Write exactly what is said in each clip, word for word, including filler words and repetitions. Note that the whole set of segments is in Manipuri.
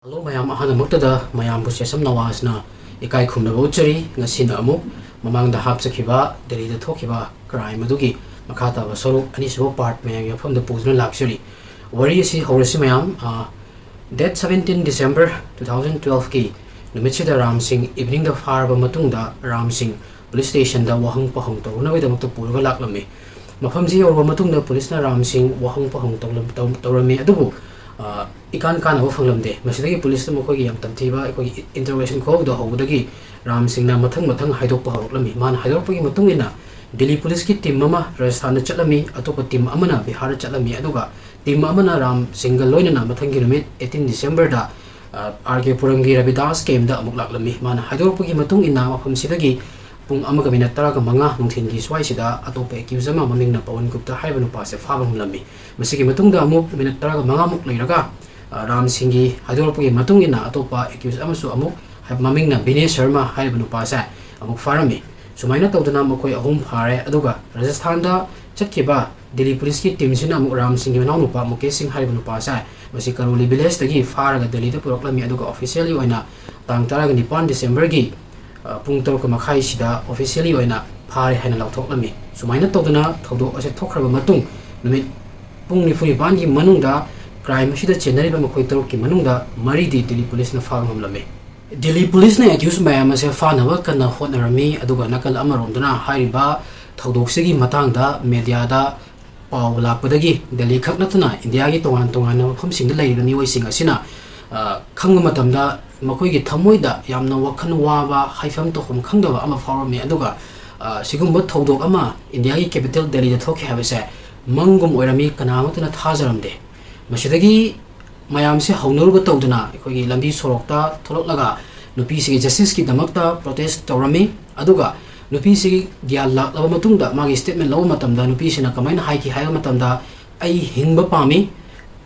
ꯍꯜꯂꯣ ꯃꯌꯥꯝ, ꯑꯍꯥꯟꯕꯃꯛꯇꯗ ꯃꯌꯥꯝꯕꯨ ꯆꯦꯁꯝ ꯅꯋꯥꯖꯅ ꯏꯀꯥꯏ ꯈꯨꯝꯅꯕ ꯎꯠꯆꯔꯤ꯫ ꯉꯁꯤꯅ ꯑꯃꯨꯛ ꯃꯃꯥꯡꯗ ꯍꯥꯞꯆꯈꯤꯕ ꯗꯦꯜꯂꯤꯗ ꯊꯣꯛꯈꯤꯕ ꯀ꯭ꯔꯥꯏꯝ ꯑꯗꯨꯒꯤ ꯃꯈꯥ ꯇꯥꯕ ꯁꯔꯨꯛ ꯑꯅꯤꯁꯨꯕ ꯄꯥꯔꯠ ꯃꯌꯥꯝꯒꯤ ꯃꯐꯝꯗ ꯄꯨꯗꯨꯅ ꯂꯥꯛꯆꯔꯤ꯫ ꯋꯥꯔꯤ ꯑꯁꯤ ꯍꯧꯔꯁꯤ ꯃꯌꯥꯝ꯫ ꯑ, date seventeen December two thousand twelveꯀꯤ ꯅꯨꯃꯤꯠꯁꯤꯗ ꯔꯥꯝ ꯁꯤꯡ ꯏꯚꯤꯅꯤꯡꯗ ꯐꯥꯔꯕ ꯃꯇꯨꯡꯗ ꯔꯥꯝ ꯁꯤꯡ ꯄꯨꯂꯤꯁ ꯁ꯭ꯇꯦꯁꯟꯗ ꯋꯥꯍꯪ ꯄꯥꯎꯍꯪ ꯇꯧꯔꯨꯅꯕꯒꯤꯗꯃꯛꯇ ꯄꯨꯔꯒ ꯂꯥꯛꯂꯝꯃꯤ꯫ ꯃꯐꯝꯁꯤ ꯌꯧꯔꯕ ꯃꯇꯨꯡꯗ ꯄꯨꯂꯤꯁꯅ ꯔꯥꯝ ꯁꯤꯡ ꯋꯥꯍꯪ ꯄꯥꯎꯍꯪ ꯇꯧꯂꯝ-, ꯇꯧ-, ꯇꯧꯔꯝꯃꯤ, ꯑꯗꯨꯕꯨ, ꯑ, ꯏꯀꯥꯟ ꯀꯥꯟꯅꯕ ꯐꯪꯂꯝꯗꯦ꯫ ꯃꯁꯤꯗꯒꯤ ꯄꯨꯂꯤꯁꯅ ꯃꯈꯣꯏꯒꯤ ꯌꯥꯝ ꯇꯝꯊꯤꯕ ꯑꯩꯈꯣꯏꯒꯤ ꯏꯟꯇꯔꯣꯒꯦꯁꯟ ꯈꯨꯍꯧꯗꯣ ꯍꯧꯕꯗꯒꯤ ꯔꯥꯝ ꯁꯤꯡꯅ ꯃꯊꯪ ꯃꯊꯪ ꯍꯥꯏꯗꯣꯛꯄ ꯍꯧꯔꯛꯂꯝꯃꯤ꯫ ꯃꯥꯅ ꯍꯥꯏꯗꯣꯔꯛꯄꯒꯤ ꯃꯇꯨꯡ ꯏꯟꯅ ꯗꯤꯜꯂꯤ ꯄꯨꯂꯤꯁꯀꯤ ꯇꯤꯝ ꯑꯃ ꯔꯥꯖꯁꯊꯥꯟꯗ ꯆꯠꯂꯝꯃꯤ, ꯑꯇꯣꯞꯄ ꯇꯤꯝ ꯑꯃꯅ ꯕꯤꯍꯥꯔꯗ ꯆꯠꯂꯝꯃꯤ, ꯑꯗꯨꯒ ꯇꯤꯝ ꯑꯃꯅ ꯔꯥꯝ ꯁꯤꯡꯒ ꯂꯣꯏꯅꯅ ꯃꯊꯪꯒꯤ ꯅꯨꯃꯤꯠ eighteen Decemberꯗ, ꯑ, ꯑꯥꯔ ꯀꯦ ꯄꯨꯔꯝꯒꯤ ꯔꯕꯤꯗꯥꯁ ꯀꯦꯝꯗ ꯑꯃꯨꯛ ꯂꯥꯛꯂꯝꯃꯤ꯫ ꯃꯥꯅ ꯍꯥꯏꯗꯣꯔꯛꯄꯒꯤ ꯃꯇꯨꯡ ꯏꯟꯅ ꯃꯐꯝꯁꯤꯗꯒꯤ ꯄꯨꯡ ꯑꯃꯒ ꯃꯤꯅꯠ ꯇꯔꯥꯒ ꯃꯉꯥ ꯅꯨꯡꯊꯤꯜꯒꯤ ꯁ꯭ꯋꯥꯏꯁꯤꯗ ꯑꯇꯣꯞꯄ ꯑꯦꯀ꯭ꯌꯨꯁ ꯑꯃ ꯃꯃꯤꯡꯅ ꯄꯋꯟ ꯒꯨꯞꯇ ꯍꯥꯏꯔꯤꯕ ꯅꯨꯄꯥꯁꯦ ꯐꯥꯕ ꯉꯝꯂꯝꯃꯤ꯫ ꯃꯁꯤꯒꯤ ꯃꯇꯨꯡꯗ ꯑꯃꯨꯛ ꯃꯤꯅꯠ ꯇꯔꯥꯒ ꯃꯉꯥꯃꯨꯛ ꯂꯩꯔꯒ, ꯑ, ꯔꯥꯝ ꯁꯤꯡꯒꯤ ꯍꯥꯏꯗꯣꯔꯛꯄꯒꯤ ꯃꯇꯨꯡ ꯏꯟꯅ ꯑꯇꯣꯞꯄ ꯑꯦꯀ꯭ꯌꯨꯁ ꯑꯃꯁꯨ ꯑꯃꯨꯛ ꯍꯥꯏ-, ꯃꯃꯤꯡꯅ ꯕꯤꯅꯦꯁ ꯁꯔꯃ ꯍꯥꯏꯔꯤꯕ ꯅꯨꯄꯥꯁꯦ ꯑꯃꯨꯛ ꯐꯥꯔꯝꯃꯤ꯫ ꯁꯨꯃꯥꯏꯅ ꯇꯧꯗꯅ ꯃꯈꯣꯏ ꯑꯍꯨꯝ ꯐꯥꯔꯦ, ꯑꯗꯨꯒ ꯔꯥꯖꯁꯊꯥꯟꯗ ꯆꯠꯈꯤꯕ ꯗꯤꯜꯂꯤ ꯄꯨꯂꯤꯁꯀꯤ ꯇꯤꯝꯁꯤꯅ ꯑꯃꯨꯛ ꯔꯥꯝ ꯁꯤꯡꯒꯤ ꯃꯅꯥꯎꯅꯨꯄꯥ ꯃꯨꯀꯦꯁ ꯁꯤꯡ ꯍꯥꯏꯔꯤꯕ ꯅꯨꯄꯥꯁꯦ ꯃꯁꯤ ꯀꯔꯣꯂꯤ ꯚꯤꯂꯦꯖꯇꯒꯤ ꯐꯥꯔꯒ ꯗꯦꯜꯂꯤꯗ ꯄꯨꯔꯛꯂꯝꯃꯤ, ꯑꯗꯨꯒ ꯑꯣꯐꯤꯁꯤꯌꯦꯜꯂꯤ ꯑꯣꯏꯅ ꯇꯥꯡ ꯇꯔꯥꯒ ꯅꯤꯄꯥꯟ Decemberꯒꯤ, ꯑ, ꯄꯨꯡ ꯇꯔꯨꯛ ꯃꯈꯥꯏꯁꯤꯗ ꯑꯣꯐꯤꯁꯤꯌꯦꯜꯂꯤ ꯑꯣꯏꯅ ꯐꯥꯔꯦ ꯍꯥꯏꯅ ꯂꯥꯎꯊꯣꯛꯂꯝꯃꯤ꯫ ꯁꯨꯃꯥꯏꯅ ꯇꯧꯗꯅ ꯊꯧꯗꯣꯛ ꯑꯁꯤ ꯊꯣꯛꯈ꯭ꯔꯕ ꯃꯇꯨꯡ ꯅꯨꯃꯤꯠ ꯄꯨꯡ ꯅꯤꯐꯨ ꯅꯤꯄꯥꯟꯒꯤ ꯃꯅꯨꯡꯗ ꯀ꯭ꯔꯥꯏꯝ ꯑꯁꯤꯗ ꯆꯦꯟꯅꯔꯤꯕ ꯃꯈꯣꯏ ꯇꯔꯨꯛꯀꯤ ꯃꯅꯨꯡꯗ ꯃꯔꯤꯗꯤ ꯗꯤꯜꯂꯤ ꯄꯨꯂꯤꯁꯅ ꯐꯥꯕ ꯉꯝꯂꯝꯃꯤ꯫ ꯗꯤꯜꯂꯤ ꯄꯨꯂꯤꯁꯅ ꯑꯦꯀ꯭ꯌꯨꯁ ꯃꯌꯥꯝ ꯑꯁꯦ ꯐꯥꯅꯕ ꯀꯟꯅ ꯍꯣꯠꯅꯔꯝꯃꯤ, ꯑꯗꯨꯒ ꯅꯥꯀꯜ ꯑꯃꯔꯣꯝꯗꯅ ꯍꯥꯏꯔꯤꯕ ꯊꯧꯗꯣꯛꯁꯤꯒꯤ ꯃꯇꯥꯡꯗ ꯃꯦꯗꯤꯌꯥꯗ ꯄꯥꯎ ꯂꯥꯛꯄꯗꯒꯤ ꯗꯦꯜꯂꯤ ꯈꯛ ꯅꯠꯇꯅ ꯏꯟꯗꯤꯌꯥꯒꯤ ꯇꯣꯉꯥꯟ ꯇꯣꯉꯥꯟꯕ ꯃꯐꯝꯁꯤꯡꯗ ꯂꯩꯔꯤꯕ ꯃꯤꯑꯣꯏꯁꯤꯡ ꯑꯁꯤꯅ, ꯑ, ꯈꯪꯕ ꯃꯇꯝꯗ ꯃꯈꯣꯏꯒꯤ ꯊꯃꯣꯏꯗ ꯌꯥꯝꯅ ꯋꯥꯈꯜ ꯋꯥꯕ, ꯍꯥꯏꯐꯝ ꯇꯧꯐꯝ ꯈꯪꯗꯕ ꯑꯃ ꯐꯥꯎꯔꯝꯃꯤ꯫ ꯑꯗꯨꯒ, ꯑ, ꯁꯤꯒꯨꯝꯕ ꯊꯧꯗꯣꯛ ꯑꯃ ꯏꯟꯗꯤꯌꯥꯒꯤ ꯀꯦꯄꯤꯇꯦꯜ ꯗꯦꯜꯂꯤꯗ ꯊꯣꯛꯈꯤ ꯍꯥꯏꯕꯁꯦ ꯃꯪꯒꯨꯝ ꯑꯣꯏꯔꯝꯃꯤ, ꯀꯅꯥꯃꯠꯇꯅ ꯊꯥꯖꯔꯝꯗꯦ꯫ ꯃꯁꯤꯗꯒꯤ ꯃꯌꯥꯝꯁꯦ ꯍꯧꯅꯔꯨꯕ ꯇꯧꯗꯅ ꯑꯩꯈꯣꯏꯒꯤ ꯂꯝꯕꯤ ꯁꯣꯔꯣꯛꯇ ꯊꯣꯛꯂꯛꯂꯒ ꯅꯨꯄꯤꯁꯤꯒꯤ ꯖꯁꯇꯤꯁꯀꯤꯗꯃꯛꯇ ꯄ꯭ꯔꯣꯇꯦꯁ ꯇꯧꯔꯝꯃꯤ꯫ ꯑꯗꯨꯒ ꯅꯨꯄꯤꯁꯤ ꯒ꯭ꯌꯥꯟ ꯂꯥꯛꯂꯕ ꯃꯇꯨꯡꯗ ꯃꯥꯒꯤ ꯁ꯭ꯇꯦꯠꯃꯦꯟ ꯂꯧꯕ ꯃꯇꯝꯗ ꯅꯨꯄꯤꯁꯤꯅ ꯀꯃꯥꯏꯅ ꯍꯥꯏꯈꯤ ꯍꯥꯏꯕ ꯃꯇꯝꯗ, "ꯑꯩ ꯍꯤꯡꯕ ꯄꯥꯝꯃꯤ,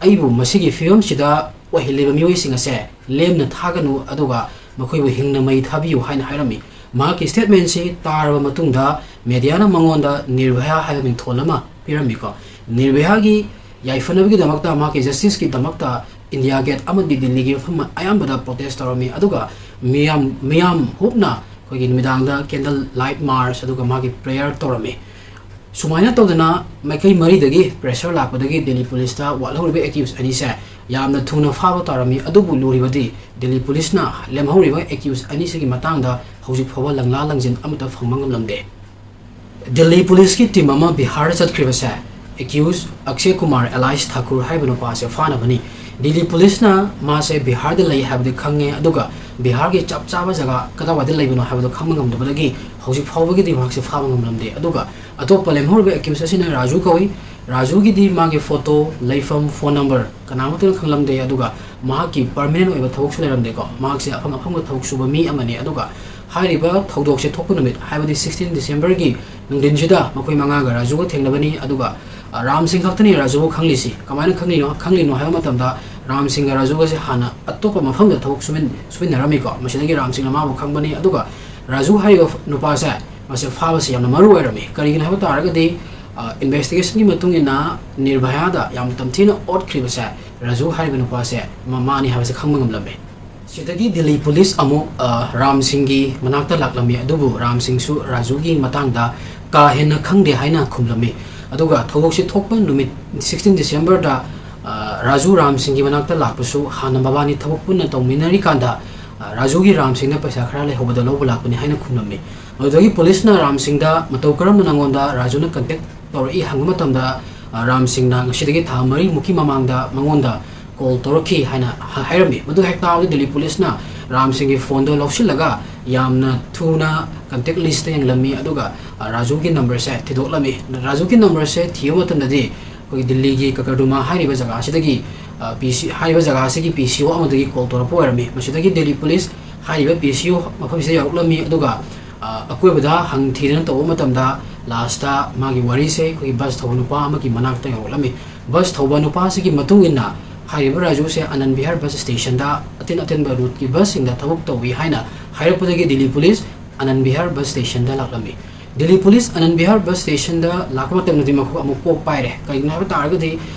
ꯑꯩꯕꯨ ꯃꯁꯤꯒꯤ ꯐꯤꯕꯝꯁꯤꯗ ꯑꯣꯏꯍꯜꯂꯤꯕ ꯃꯤꯑꯣꯏꯁꯤꯡ ꯑꯁꯦ ꯂꯦꯝꯅ ꯊꯥꯒꯅꯨ, ꯑꯗꯨꯒ ꯃꯈꯣꯏꯕꯨ ꯍꯤꯡꯅ ꯃꯩ ꯊꯥꯕꯤꯌꯨ" ꯍꯥꯏꯅ ꯍꯥꯏꯔꯝꯃꯤ꯫ ꯃꯍꯥꯛꯀꯤ ꯁ꯭ꯇꯦꯠꯃꯦꯟꯁꯤ ꯇꯥꯔꯕ ꯃꯇꯨꯡꯗ ꯃꯦꯗꯤꯌꯥꯅ ꯃꯉꯣꯟꯗ ꯅꯤꯔꯚꯌꯥ ꯍꯥꯏꯕ ꯃꯤꯡꯊꯣꯜ ꯑꯃ ꯄꯤꯔꯝꯃꯤꯀꯣ꯫ ꯅꯤꯔꯚꯌꯥꯒꯤ ꯌꯥꯏꯐꯅꯕꯒꯤꯗꯃꯛꯇ, ꯃꯍꯥꯛꯀꯤ ꯖꯁꯇꯤꯁꯀꯤꯗꯃꯛꯇ ꯏꯟꯗꯤꯌꯥ ꯒꯦꯠ ꯑꯃꯗꯤ ꯗꯤꯜꯂꯤꯒꯤ ꯃꯐꯝ ꯑꯌꯥꯝꯕꯗ ꯄ꯭ꯔꯣꯇꯦꯁ ꯇꯧꯔꯝꯃꯤ꯫ ꯑꯗꯨꯒ ꯃꯤꯌꯥꯝ ꯃꯤꯌꯥꯝ ꯍꯨꯞꯅ ꯑꯩꯈꯣꯏꯒꯤ ꯅꯨꯃꯤꯗꯥꯡꯗ ꯀꯦꯟꯗꯜ ꯂꯥꯏꯠ ꯃꯥꯔꯆ ꯑꯗꯨꯒ ꯃꯥꯒꯤ ꯄ꯭ꯔꯦꯌꯔ ꯇꯧꯔꯝꯃꯤ꯫ ꯁꯨꯃꯥꯏꯅ ꯇꯧꯗꯅ ꯃꯥꯏꯀꯩ ꯃꯔꯤꯗꯒꯤ ꯄ꯭ꯔꯦꯁꯔ ꯂꯥꯛꯄꯗꯒꯤ ꯗꯤꯜꯂꯤ ꯄꯨꯂꯤꯁꯇ ꯋꯥꯠꯍꯧꯔꯤꯕ ꯑꯦꯀ꯭ꯌꯨꯁ ꯑꯅꯤꯁꯦ ꯌꯥꯝꯅ ꯊꯨꯅ ꯐꯥꯕ ꯇꯥꯔꯝꯃꯤ꯫ ꯑꯗꯨꯕꯨ ꯂꯨꯔꯤꯕꯗꯤ ꯗꯤꯜꯂꯤ ꯄꯨꯂꯤꯁꯅ ꯂꯦꯝꯍꯧꯔꯤꯕ ꯑꯦꯀ꯭ꯌꯨꯁ ꯑꯅꯤꯁꯤꯒꯤ ꯃꯇꯥꯡꯗ ꯍꯧꯖꯤꯛ ꯐꯥꯎꯕ ꯂꯪꯂꯥ ꯂꯪꯖꯤꯟ ꯑꯃꯠꯇ ꯐꯪꯕ ꯉꯝꯂꯝꯗꯦ꯫ ꯗꯤꯜꯂꯤ ꯄꯨꯂꯤꯁꯀꯤ ꯇꯤꯝ ꯑꯃ ꯕꯤꯍꯥꯔꯗ ꯆꯠꯈ꯭ꯔꯤꯕꯁꯦ ꯑꯦꯀ꯭ꯌꯨꯁ ꯑꯛꯁꯦ ꯀꯨꯃꯥꯔ ꯑꯦꯂꯥꯏꯁ ꯊꯥꯀꯨꯔ ꯍꯥꯏꯕ ꯅꯨꯄꯥꯁꯦ ꯐꯥꯅꯕꯅꯤ꯫ ꯗꯤꯜꯂꯤ ꯄꯨꯂꯤꯁꯅ ꯃꯥꯁꯦ ꯕꯤꯍꯥꯔꯗ ꯂꯩ ꯍꯥꯏꯕꯗꯤ ꯈꯪꯉꯦ, ꯑꯗꯨꯒ ꯕꯤꯍꯥꯔꯒꯤ ꯆꯞ ꯆꯥꯕ ꯖꯒꯥ ꯀꯗꯥꯏꯋꯥꯏꯗ ꯂꯩꯕꯅꯣ ꯍꯥꯏꯕꯗꯣ ꯈꯪꯕ ꯉꯝꯗꯕꯗꯒꯤ ꯍꯧꯖꯤꯛ ꯐꯥꯎꯕꯒꯤꯗꯤ ꯃꯍꯥꯛꯁꯦ ꯐꯥꯕ ꯉꯝꯂꯝꯗꯦ꯫ ꯑꯗꯨꯒ ꯑꯇꯣꯞꯄ ꯂꯦꯝꯍꯧꯔꯤꯕ ꯑꯦꯀ꯭ꯌꯨꯁ ꯑꯁꯤꯅ ꯔꯥꯖꯨ ꯀꯧꯏ꯫ ꯔꯥꯖꯨꯒꯤꯗꯤ ꯃꯥꯒꯤ ꯐꯣꯇꯣ, ꯂꯩꯐꯝ, ꯐꯣꯟ ꯅꯝꯕꯔ ꯀꯅꯥꯃꯠꯇꯅ ꯈꯪꯂꯝꯗꯦ꯫ ꯑꯗꯨꯒ ꯃꯍꯥꯛꯀꯤ ꯄꯔꯃꯅꯦꯟ ꯑꯣꯏꯕ ꯊꯕꯛꯁꯨ ꯂꯩꯔꯝꯗꯦꯀꯣ꯫ ꯃꯍꯥꯛꯁꯦ ꯑꯐꯪ ꯑꯐꯪꯕ ꯊꯕꯛ ꯁꯨꯕ ꯃꯤ ꯑꯃꯅꯤ꯫ ꯑꯗꯨꯒ ꯍꯥꯏꯔꯤꯕ ꯊꯧꯗꯣꯛꯁꯦ ꯊꯣꯛꯄ ꯅꯨꯃꯤꯠ, ꯍꯥꯏꯕꯗꯤ ꯁꯤꯛꯁꯇꯤꯟ ꯗꯤꯁꯦꯝꯕꯔꯒꯤ ꯅꯨꯡꯊꯤꯟꯁꯤꯗ ꯃꯈꯣꯏ ꯃꯉꯥꯒ ꯔꯥꯖꯨꯒ ꯊꯦꯡꯅꯕꯅꯤ꯫ ꯑꯗꯨꯒ, ꯑ, ꯔꯥꯝ ꯁꯤꯡ ꯈꯛꯇꯅꯤ ꯔꯥꯖꯨꯕꯨ ꯈꯪꯂꯤꯁꯤ꯫ ꯀꯃꯥꯏꯅ ꯈꯪꯂꯤꯅꯣ, ꯈꯪꯂꯤꯅꯣ ꯍꯥꯏꯕ ꯃꯇꯝꯗ, ꯔꯥꯝ ꯁꯤꯡꯒ ꯔꯥꯖꯨꯒꯁꯦ ꯍꯥꯟꯅ ꯑꯇꯣꯞꯄ ꯃꯐꯝꯗ ꯊꯕꯛ ꯁꯨꯃꯤꯟ-, ꯁꯨꯃꯤꯟꯅꯔꯝꯃꯤꯀꯣ꯫ ꯃꯁꯤꯗꯒꯤ ꯔꯥꯝ ꯁꯤꯡꯅ ꯃꯥꯕꯨ ꯈꯪꯕꯅꯤ꯫ ꯑꯗꯨꯒ ꯔꯥꯖꯨ ꯍꯥꯏꯔꯤꯕ ꯅꯨꯄꯥꯁꯦ, ꯃꯁꯦ ꯐꯥꯕꯁꯤ ꯌꯥꯝꯅ ꯃꯔꯨ ꯑꯣꯏꯔꯝꯃꯤ꯫ ꯀꯔꯤꯒꯤꯅꯣ ꯍꯥꯏꯕ ꯇꯥꯔꯒꯗꯤ, ꯑ, ꯏꯟꯚꯦꯁꯇꯤꯒꯦꯁꯟꯒꯤ ꯃꯇꯨꯡ ꯏꯟꯅ ꯅꯤꯔꯚꯌꯥꯗ ꯌꯥꯝ ꯇꯝꯊꯤꯅ ꯑꯣꯠꯈ꯭ꯔꯤꯕꯁꯦ ꯔꯥꯖꯨ ꯍꯥꯏꯔꯤꯕ ꯅꯨꯄꯥꯁꯦ ꯃ-, ꯃꯥꯅꯤ ꯍꯥꯏꯕꯁꯦ ꯈꯪꯕ ꯉꯝꯂꯝꯃꯤ꯫ ꯁꯤꯗꯒꯤ ꯗꯤꯜꯂꯤ ꯄꯨꯂꯤꯁ ꯑꯃꯨꯛ, ꯑ, ꯔꯥꯝ ꯁꯤꯡꯒꯤ ꯃꯅꯥꯛꯇ ꯂꯥꯛꯂꯝꯃꯤ, ꯑꯗꯨꯕꯨ ꯔꯥꯝ ꯁꯤꯡꯁꯨ ꯔꯥꯖꯨꯒꯤ ꯃꯇꯥꯡꯗ ꯀꯥ ꯍꯦꯟꯅ ꯈꯪꯗꯦ ꯍꯥꯏꯅ ꯈꯨꯝꯂꯝꯃꯤ꯫ ꯑꯗꯨꯒ ꯊꯧꯗꯣꯛꯁꯤ ꯊꯣꯛꯄ ꯅꯨꯃꯤꯠ ꯁꯤꯛꯁꯇꯤꯟ ꯗꯤꯁꯦꯝꯕꯔꯗ, ꯑ, ꯔꯥꯖꯨ ꯔꯥꯝ ꯁꯤꯡꯒꯤ ꯃꯅꯥꯛꯇ ꯂꯥꯛꯄꯁꯨ ꯍꯥꯟꯅ ꯃꯕꯥꯅꯤ ꯊꯕꯛ ꯄꯨꯟꯅ ꯇꯧꯃꯤꯟꯅꯔꯤꯀꯥꯟꯗ, ꯑ, ꯔꯥꯖꯨꯒꯤ ꯔꯥꯝ ꯁꯤꯡꯅ ꯄꯩꯁꯥ ꯈꯔ ꯂꯩꯍꯧꯕꯗ ꯂꯧꯕ ꯂꯥꯛꯄꯅꯤ ꯍꯥꯏꯅ ꯈꯨꯝꯂꯝꯃꯤ꯫ ꯑꯗꯨꯗꯒꯤ ꯄꯨꯂꯤꯁꯅ ꯔꯥꯝ ꯁꯤꯡꯗ ꯃꯇꯧ ꯀꯔꯝꯅ ꯅꯉꯣꯟꯗ ꯔꯥꯖꯨꯅ ꯀꯟꯇꯦꯛ ꯇꯧꯔꯛꯏ ꯍꯪꯕ ꯃꯇꯝꯗ, ꯑ, ꯔꯥꯝ ꯁꯤꯡꯅ ꯉꯁꯤꯗꯒꯤ ꯊꯥ ꯃꯔꯤꯃꯨꯛꯀꯤ ꯃꯃꯥꯡꯗ ꯃꯉꯣꯟꯗ ꯀꯣꯜ ꯇꯧꯔꯛꯈꯤ ꯍꯥꯏꯅ ꯍ-, ꯍꯥꯏꯔꯝꯃꯤ꯫ ꯃꯗꯨ ꯍꯦꯛ ꯇꯥꯕꯗ ꯗꯤꯜꯂꯤ ꯄꯨꯂꯤꯁꯅ ꯔꯥꯝ ꯁꯤꯡꯒꯤ ꯐꯣꯟꯗꯣ ꯂꯧꯁꯤꯜꯂꯒ ꯌꯥꯝꯅ ꯊꯨꯅ ꯀꯟꯇꯦꯛ ꯂꯤꯁꯇ ꯌꯦꯡꯂꯝꯃꯤ, ꯑꯗꯨꯒ, ꯑ, ꯔꯥꯖꯨꯒꯤ ꯅꯝꯕꯔꯁꯦ ꯊꯤꯗꯣꯛꯂꯝꯃꯤ꯫ ꯔꯥꯖꯨꯒꯤ ꯅꯝꯕꯔꯁꯦ ꯊꯤꯕ ꯃꯇꯝꯗꯗꯤ ꯑꯩꯈꯣꯏꯒꯤ ꯗꯤꯜꯂꯤꯒꯤ ꯀꯀꯔꯗꯨꯃꯥ ꯍꯥꯏꯔꯤꯕ ꯖꯒꯥ ꯑꯁꯤꯗꯒꯤ, ꯑ, ꯄꯤ ꯁꯤ, ꯍꯥꯏꯔꯤꯕ ꯖꯒꯥ ꯑꯁꯤꯒꯤ ꯄꯤ ꯁꯤ ꯑꯣ ꯑꯃꯗꯒꯤ ꯀꯣꯜ ꯇꯧꯔꯛꯄ ꯑꯣꯏꯔꯝꯃꯤ꯫ ꯃꯁꯤꯗꯒꯤ ꯗꯤꯜꯂꯤ ꯄꯨꯂꯤꯁ ꯍꯥꯏꯔꯤꯕ ꯄꯤ ꯁꯤ ꯑꯣ ꯃꯐꯝꯁꯤꯗ ꯌꯧꯔꯛꯂꯝꯃꯤ, ꯑꯗꯨꯒ, ꯑ, ꯑꯀꯣꯏꯕꯗ ꯍꯪ ꯊꯤꯗꯅ ꯇꯧꯕ ꯃꯇꯝꯗ ꯂꯥꯁꯇ ꯃꯥꯒꯤ ꯋꯥꯔꯤꯁꯦ ꯑꯩꯈꯣꯏꯒꯤ ꯕꯁ ꯊꯧꯕ ꯅꯨꯄꯥ ꯑꯃꯒꯤ ꯃꯅꯥꯛꯇ ꯌꯧꯔꯛꯂꯝꯃꯤ꯫ ꯕꯁ ꯊꯧꯕ ꯅꯨꯄꯥꯁꯤꯒꯤ ꯃꯇꯨꯡ ꯏꯟꯅ ꯍꯥꯏꯔꯤꯕ ꯔꯥꯖꯨꯁꯦ ꯑꯅꯟ ꯕꯤꯍꯥꯔ ꯕꯁ ꯁ꯭ꯇꯦꯁꯟꯗ ꯑꯇꯦꯟ ꯑꯇꯦꯟꯕ ꯔꯨꯠꯀꯤ ꯕꯁꯁꯤꯡꯗ ꯊꯕꯛ ꯇꯧꯏ ꯍꯥꯏꯅ ꯍꯥꯏꯔꯛꯄꯗꯒꯤ ꯗꯤꯜꯂꯤ ꯄꯨꯂꯤꯁ ꯑꯅꯟ ꯕꯤꯍꯥꯔ ꯕꯁ ꯁ꯭ꯇꯦꯁꯟꯗ ꯂꯥꯛꯂꯝꯃꯤ꯫ ꯗꯤꯜꯂꯤ ꯄꯨꯂꯤꯁ ꯑꯅꯟ ꯕꯤꯍꯥꯔ ꯕꯁ ꯁ꯭ꯇꯦꯁꯟꯗ ꯂꯥꯛꯄ ꯃꯇꯝꯗꯗꯤ ꯃꯈꯣꯏ ꯑꯃꯨꯛ ꯀꯣꯛ ꯄꯥꯏꯔꯦ꯫ ꯀꯔꯤꯒꯤꯅꯣ ꯍꯥꯏꯕ ꯇꯥꯔꯒꯗꯤ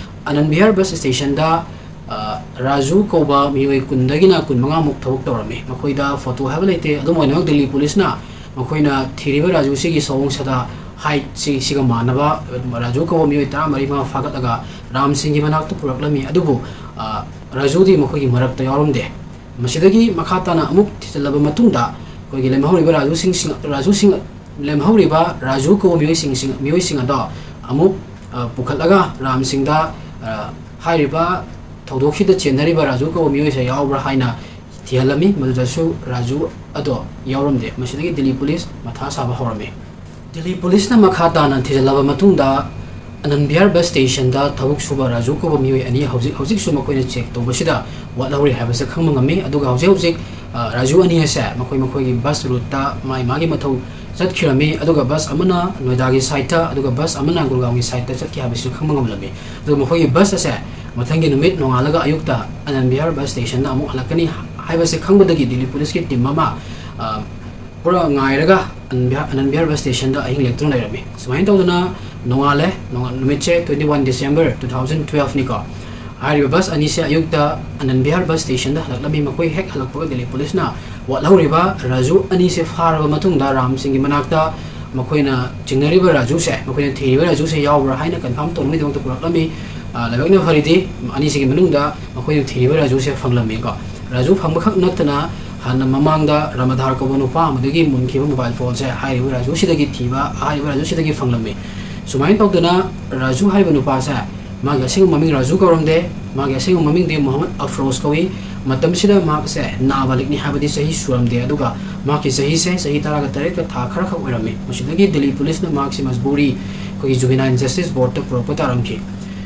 ꯑꯅꯟ ꯕꯤꯍꯥꯔ ꯕꯁ ꯁ꯭ꯇꯦꯁꯟꯗ, ꯑ, ꯔꯥꯖꯨ ꯀꯧꯕ ꯃꯤꯑꯣꯏ ꯀꯨꯟꯗꯒꯤꯅ ꯀꯨꯟꯃꯉꯥꯃꯨꯛ ꯊꯕꯛ ꯇꯧꯔꯝꯃꯤ꯫ ꯃꯈꯣꯏꯗ ꯐꯣꯇꯣ ꯍꯥꯏꯕ ꯂꯩꯇꯦ꯫ ꯑꯗꯨꯝ ꯑꯣꯏꯅꯃꯛ ꯗꯤꯜꯂꯤ ꯄꯨꯂꯤꯁꯅ ꯃꯈꯣꯏꯅ ꯊꯤꯔꯤꯕ ꯔꯥꯖꯨꯁꯤꯒꯤ ꯁꯑꯣꯡ ꯁꯥꯗꯥ, ꯍꯥꯏꯠꯁꯤ ꯁꯤꯒ ꯃꯥꯟꯅꯕ ꯔꯥꯖꯨ ꯀꯧꯕ ꯃꯤꯑꯣꯏ ꯇꯔꯥꯃꯔꯤ ꯃꯉꯥ ꯐꯥꯒꯠꯂꯒ ꯔꯥꯝ ꯁꯤꯡꯒꯤ ꯃꯅꯥꯛꯇ ꯄꯨꯔꯛꯂꯝꯃꯤ꯫ ꯑꯗꯨꯕꯨ, ꯑ, ꯔꯥꯖꯨꯗꯤ ꯃꯈꯣꯏꯒꯤ ꯃꯔꯛꯇ ꯌꯥꯎꯔꯝꯗꯦ꯫ ꯃꯁꯤꯗꯒꯤ ꯃꯈꯥ ꯇꯥꯅ ꯑꯃꯨꯛ ꯊꯤꯖꯤꯜꯂꯕ ꯃꯇꯨꯡꯗ ꯑꯩꯈꯣꯏꯒꯤ ꯂꯦꯝꯍꯧꯔꯤꯕ ꯔꯥꯖꯨꯁꯤꯡ, ꯔꯥꯖꯨꯁꯤꯡ, ꯂꯦꯝꯍꯧꯔꯤꯕ ꯔꯥꯖꯨ ꯀꯧꯕ ꯃꯤꯑꯣꯏꯁꯤꯡꯁꯤꯡ, ꯃꯤꯑꯣꯏꯁꯤꯡ ꯑꯗꯣ ꯑꯃꯨꯛ, ꯑ, ꯄꯨꯈꯠꯂꯒ ꯔꯥꯝ ꯁꯤꯡꯗ, ꯑ, ꯍꯥꯏꯔꯤꯕ ꯊꯧꯗꯣꯛꯁꯤꯗ ꯆꯦꯟꯅꯔꯤꯕ ꯔꯥꯖꯨ ꯀꯧꯕ ꯃꯤꯑꯣꯏꯁꯦ ꯌꯥꯎꯕ꯭ꯔꯥ ꯍꯥꯏꯅ ꯊꯤꯍꯜꯂꯝꯃꯤ꯫ ꯃꯗꯨꯗꯁꯨ ꯔꯥꯖꯨ ꯑꯗꯣ ꯌꯥꯎꯔꯝꯗꯦ꯫ ꯃꯁꯤꯗꯒꯤ ꯗꯤꯜꯂꯤ ꯄꯨꯂꯤꯁ ꯃꯊꯥ ꯁꯥꯕ ꯍꯧꯔꯝꯃꯤ꯫ ꯗꯤꯜꯂꯤ ꯄꯨꯂꯤꯁꯅ ꯃꯈꯥ ꯇꯥꯅ ꯊꯤꯖꯤꯜꯂꯕ ꯃꯇꯨꯡꯗ, ꯑꯅꯟ ꯕꯤꯍꯥꯔ ꯕꯁ ꯁ꯭ꯇꯦꯁꯟꯗ ꯊꯕꯛ ꯁꯨꯕ ꯔꯥꯖꯨ ꯀꯧꯕ ꯃꯤꯑꯣꯏ ꯑꯅꯤ ꯍꯧꯖꯤꯛ ꯍꯧꯖꯤꯛꯁꯨ ꯃꯈꯣꯏꯅ ꯆꯦꯛ ꯇꯧꯕꯁꯤꯗ ꯋꯥꯠꯍꯧꯔꯤ ꯍꯥꯏꯕꯁꯦ ꯈꯪꯕ ꯉꯝꯃꯤ꯫ ꯑꯗꯨꯒ ꯍꯧꯖꯤꯛ ꯍꯧꯖꯤꯛ, ꯑ, ꯔꯥꯖꯨ ꯑꯅꯤ ꯑꯁꯦ ꯃꯈꯣꯏ ꯃꯈꯣꯏꯒꯤ ꯕꯁ ꯔꯨꯠꯇ ꯃꯥꯒꯤ ꯃꯥꯒꯤ ꯃꯊꯧ ꯆꯠꯈꯤꯔꯝꯃꯤ꯫ ꯑꯗꯨꯒ ꯕꯁ ꯑꯃꯅ ꯅꯣꯏꯗꯥꯒꯤ ꯁꯥꯏꯠꯇ, ꯑꯗꯨꯒ ꯕꯁ ꯑꯃꯅ ꯒꯨꯔꯒꯥꯎꯟꯒꯤ ꯁꯥꯏꯠꯇ ꯆꯠꯈꯤ ꯍꯥꯏꯕꯁꯤꯁꯨ ꯈꯪꯕ ꯉꯝꯂꯝꯃꯤ꯫ ꯑꯗꯨꯒ ꯃꯈꯣꯏꯒꯤ ꯕꯁ ꯑꯁꯦ ꯃꯊꯪꯒꯤ ꯅꯨꯃꯤꯠ ꯅꯣꯡꯉꯥꯜꯂꯒ ꯑꯌꯨꯛꯇ ꯑꯅꯟ ꯕꯤꯍꯥꯔ ꯕꯁ ꯁ꯭ꯇꯦꯁꯟꯗ ꯑꯃꯨꯛ ꯍꯜꯂꯛꯀꯅꯤ ꯍꯥꯏꯕꯁꯦ ꯈꯪꯕꯗꯒꯤ ꯗꯤꯜꯂꯤ ꯄꯨꯂꯤꯁꯀꯤ ꯇꯤꯝ ꯑꯃ, ꯑ, ꯄꯨꯔꯥ ꯉꯥꯏꯔꯒ ꯑꯅꯟ ꯕꯤꯍꯥꯔ, ꯑꯅꯟ ꯕꯤꯍꯥꯔ ꯕꯁ ꯁ꯭ꯇꯦꯁꯟꯗ ꯑꯍꯤꯡ ꯂꯦꯛꯇꯨꯅ ꯂꯩꯔꯝꯃꯤ꯫ ꯁꯨꯃꯥꯏꯅ ꯇꯧꯗꯅ ꯅꯣꯡꯉꯥꯜꯂꯦ꯫ ꯅꯣꯡꯉꯥꯜ-, ꯅꯨꯃꯤꯠꯁꯦ twenty one December two thousand twelve ꯅꯤꯀꯣ꯫ ꯍꯥꯏꯔꯤꯕ ꯕꯁ ꯑꯅꯤꯁꯦ ꯑꯌꯨꯛꯇ ꯑꯅꯟ ꯕꯤꯍꯥꯔ ꯕꯁ ꯁ꯭ꯇꯦꯁꯟꯗ ꯍꯜꯂꯛꯂꯝꯃꯤ꯫ ꯃꯈꯣꯏ ꯍꯦꯛ ꯍꯜꯂꯛꯄꯒ ꯗꯤꯜꯂꯤ ꯄꯨꯂꯤꯁꯅ ꯋꯥꯠꯍꯧꯔꯤꯕ ꯔꯥꯖꯨ ꯑꯅꯤꯁꯦ ꯐꯥꯔꯕ ꯃꯇꯨꯡꯗ ꯔꯥꯝ ꯁꯤꯡꯒꯤ ꯃꯅꯥꯛꯇ ꯃꯈꯣꯏꯅ ꯆꯤꯡꯅꯔꯤꯕ ꯔꯥꯖꯨꯁꯦ, ꯃꯈꯣꯏꯅ ꯊꯤꯔꯤꯕ ꯔꯥꯖꯨꯁꯦ ꯌꯥꯎꯕ꯭ꯔꯥ ꯍꯥꯏꯅ ꯀꯟꯐꯥꯔꯝ ꯇꯧꯅꯕꯒꯤꯗꯃꯛꯇ ꯄꯨꯔꯛꯂꯝꯃꯤ꯫ ꯑ, ꯂꯥꯏꯕꯛꯅ ꯐꯔꯤꯗꯤ ꯑꯅꯤꯁꯤꯒꯤ ꯃꯅꯨꯡꯗ ꯃꯈꯣꯏꯅ ꯊꯤꯔꯤꯕ ꯔꯥꯖꯨꯁꯦ ꯐꯪꯂꯝꯃꯤꯀꯣ꯫ ꯔꯥꯖꯨ ꯐꯪꯕꯈꯛ ꯅꯠꯇꯅ ꯍꯥꯟꯅ ꯃꯃꯥꯡꯗ ꯔꯥꯃꯙꯥꯔ ꯀꯧꯕ ꯅꯨꯄꯥ ꯑꯃꯗꯒꯤ ꯃꯨꯟꯈꯤꯕ ꯃꯣꯕꯥꯏꯜ ꯐꯣꯟꯁꯦ ꯍꯥꯏꯔꯤꯕ ꯔꯥꯖꯨꯁꯤꯗꯒꯤ ꯊꯤꯕ, ꯍꯥꯏꯔꯤꯕ ꯔꯥꯖꯨꯁꯤꯗꯒꯤ ꯐꯪꯂꯝꯃꯤ꯫ ꯁꯨꯃꯥꯏꯅ ꯇꯧꯗꯅ ꯔꯥꯖꯨ ꯍꯥꯏꯔꯤꯕ ꯅꯨꯄꯥꯁꯦ ꯃꯥꯒꯤ ꯑꯁꯦꯡꯕ ꯃꯃꯤꯡ ꯔꯥꯖꯨ ꯀꯧꯔꯝꯗꯦ꯫ ꯃꯥꯒꯤ ꯑꯁꯦꯡꯕ ꯃꯃꯤꯡꯗꯤ ꯃꯣꯍꯝꯃꯗ ꯑꯐ꯭ꯔꯣꯖ ꯀꯧꯏ꯫ ꯃꯇꯝꯁꯤꯗ ꯃꯍꯥꯛꯁꯦ ꯅꯥꯕꯥꯂꯤꯒꯅꯤ ꯍꯥꯏꯕꯗꯤ ꯆꯍꯤ ꯁꯨꯔꯝꯗꯦ, ꯑꯗꯨꯒ ꯃꯍꯥꯛꯀꯤ ꯆꯍꯤꯁꯦ ꯆꯍꯤ ꯇꯔꯥꯒ ꯇꯔꯦꯠꯀ ꯊꯥ ꯈꯔꯈꯛ ꯑꯣꯏꯔꯝꯃꯤ꯫ ꯃꯁꯤꯗꯒꯤ ꯗꯤꯜꯂꯤ ꯄꯨꯂꯤꯁꯅ ꯃꯍꯥꯛꯁꯤ ꯃꯖꯕꯨꯔꯤ ꯑꯩꯈꯣꯏꯒꯤ ꯖꯨꯕꯤꯅꯥꯏꯜ ꯖꯁꯇꯤꯁ ꯕꯣꯔꯗꯇ ꯄꯨꯔꯛꯄ ꯇꯥꯔꯝꯈꯤ꯫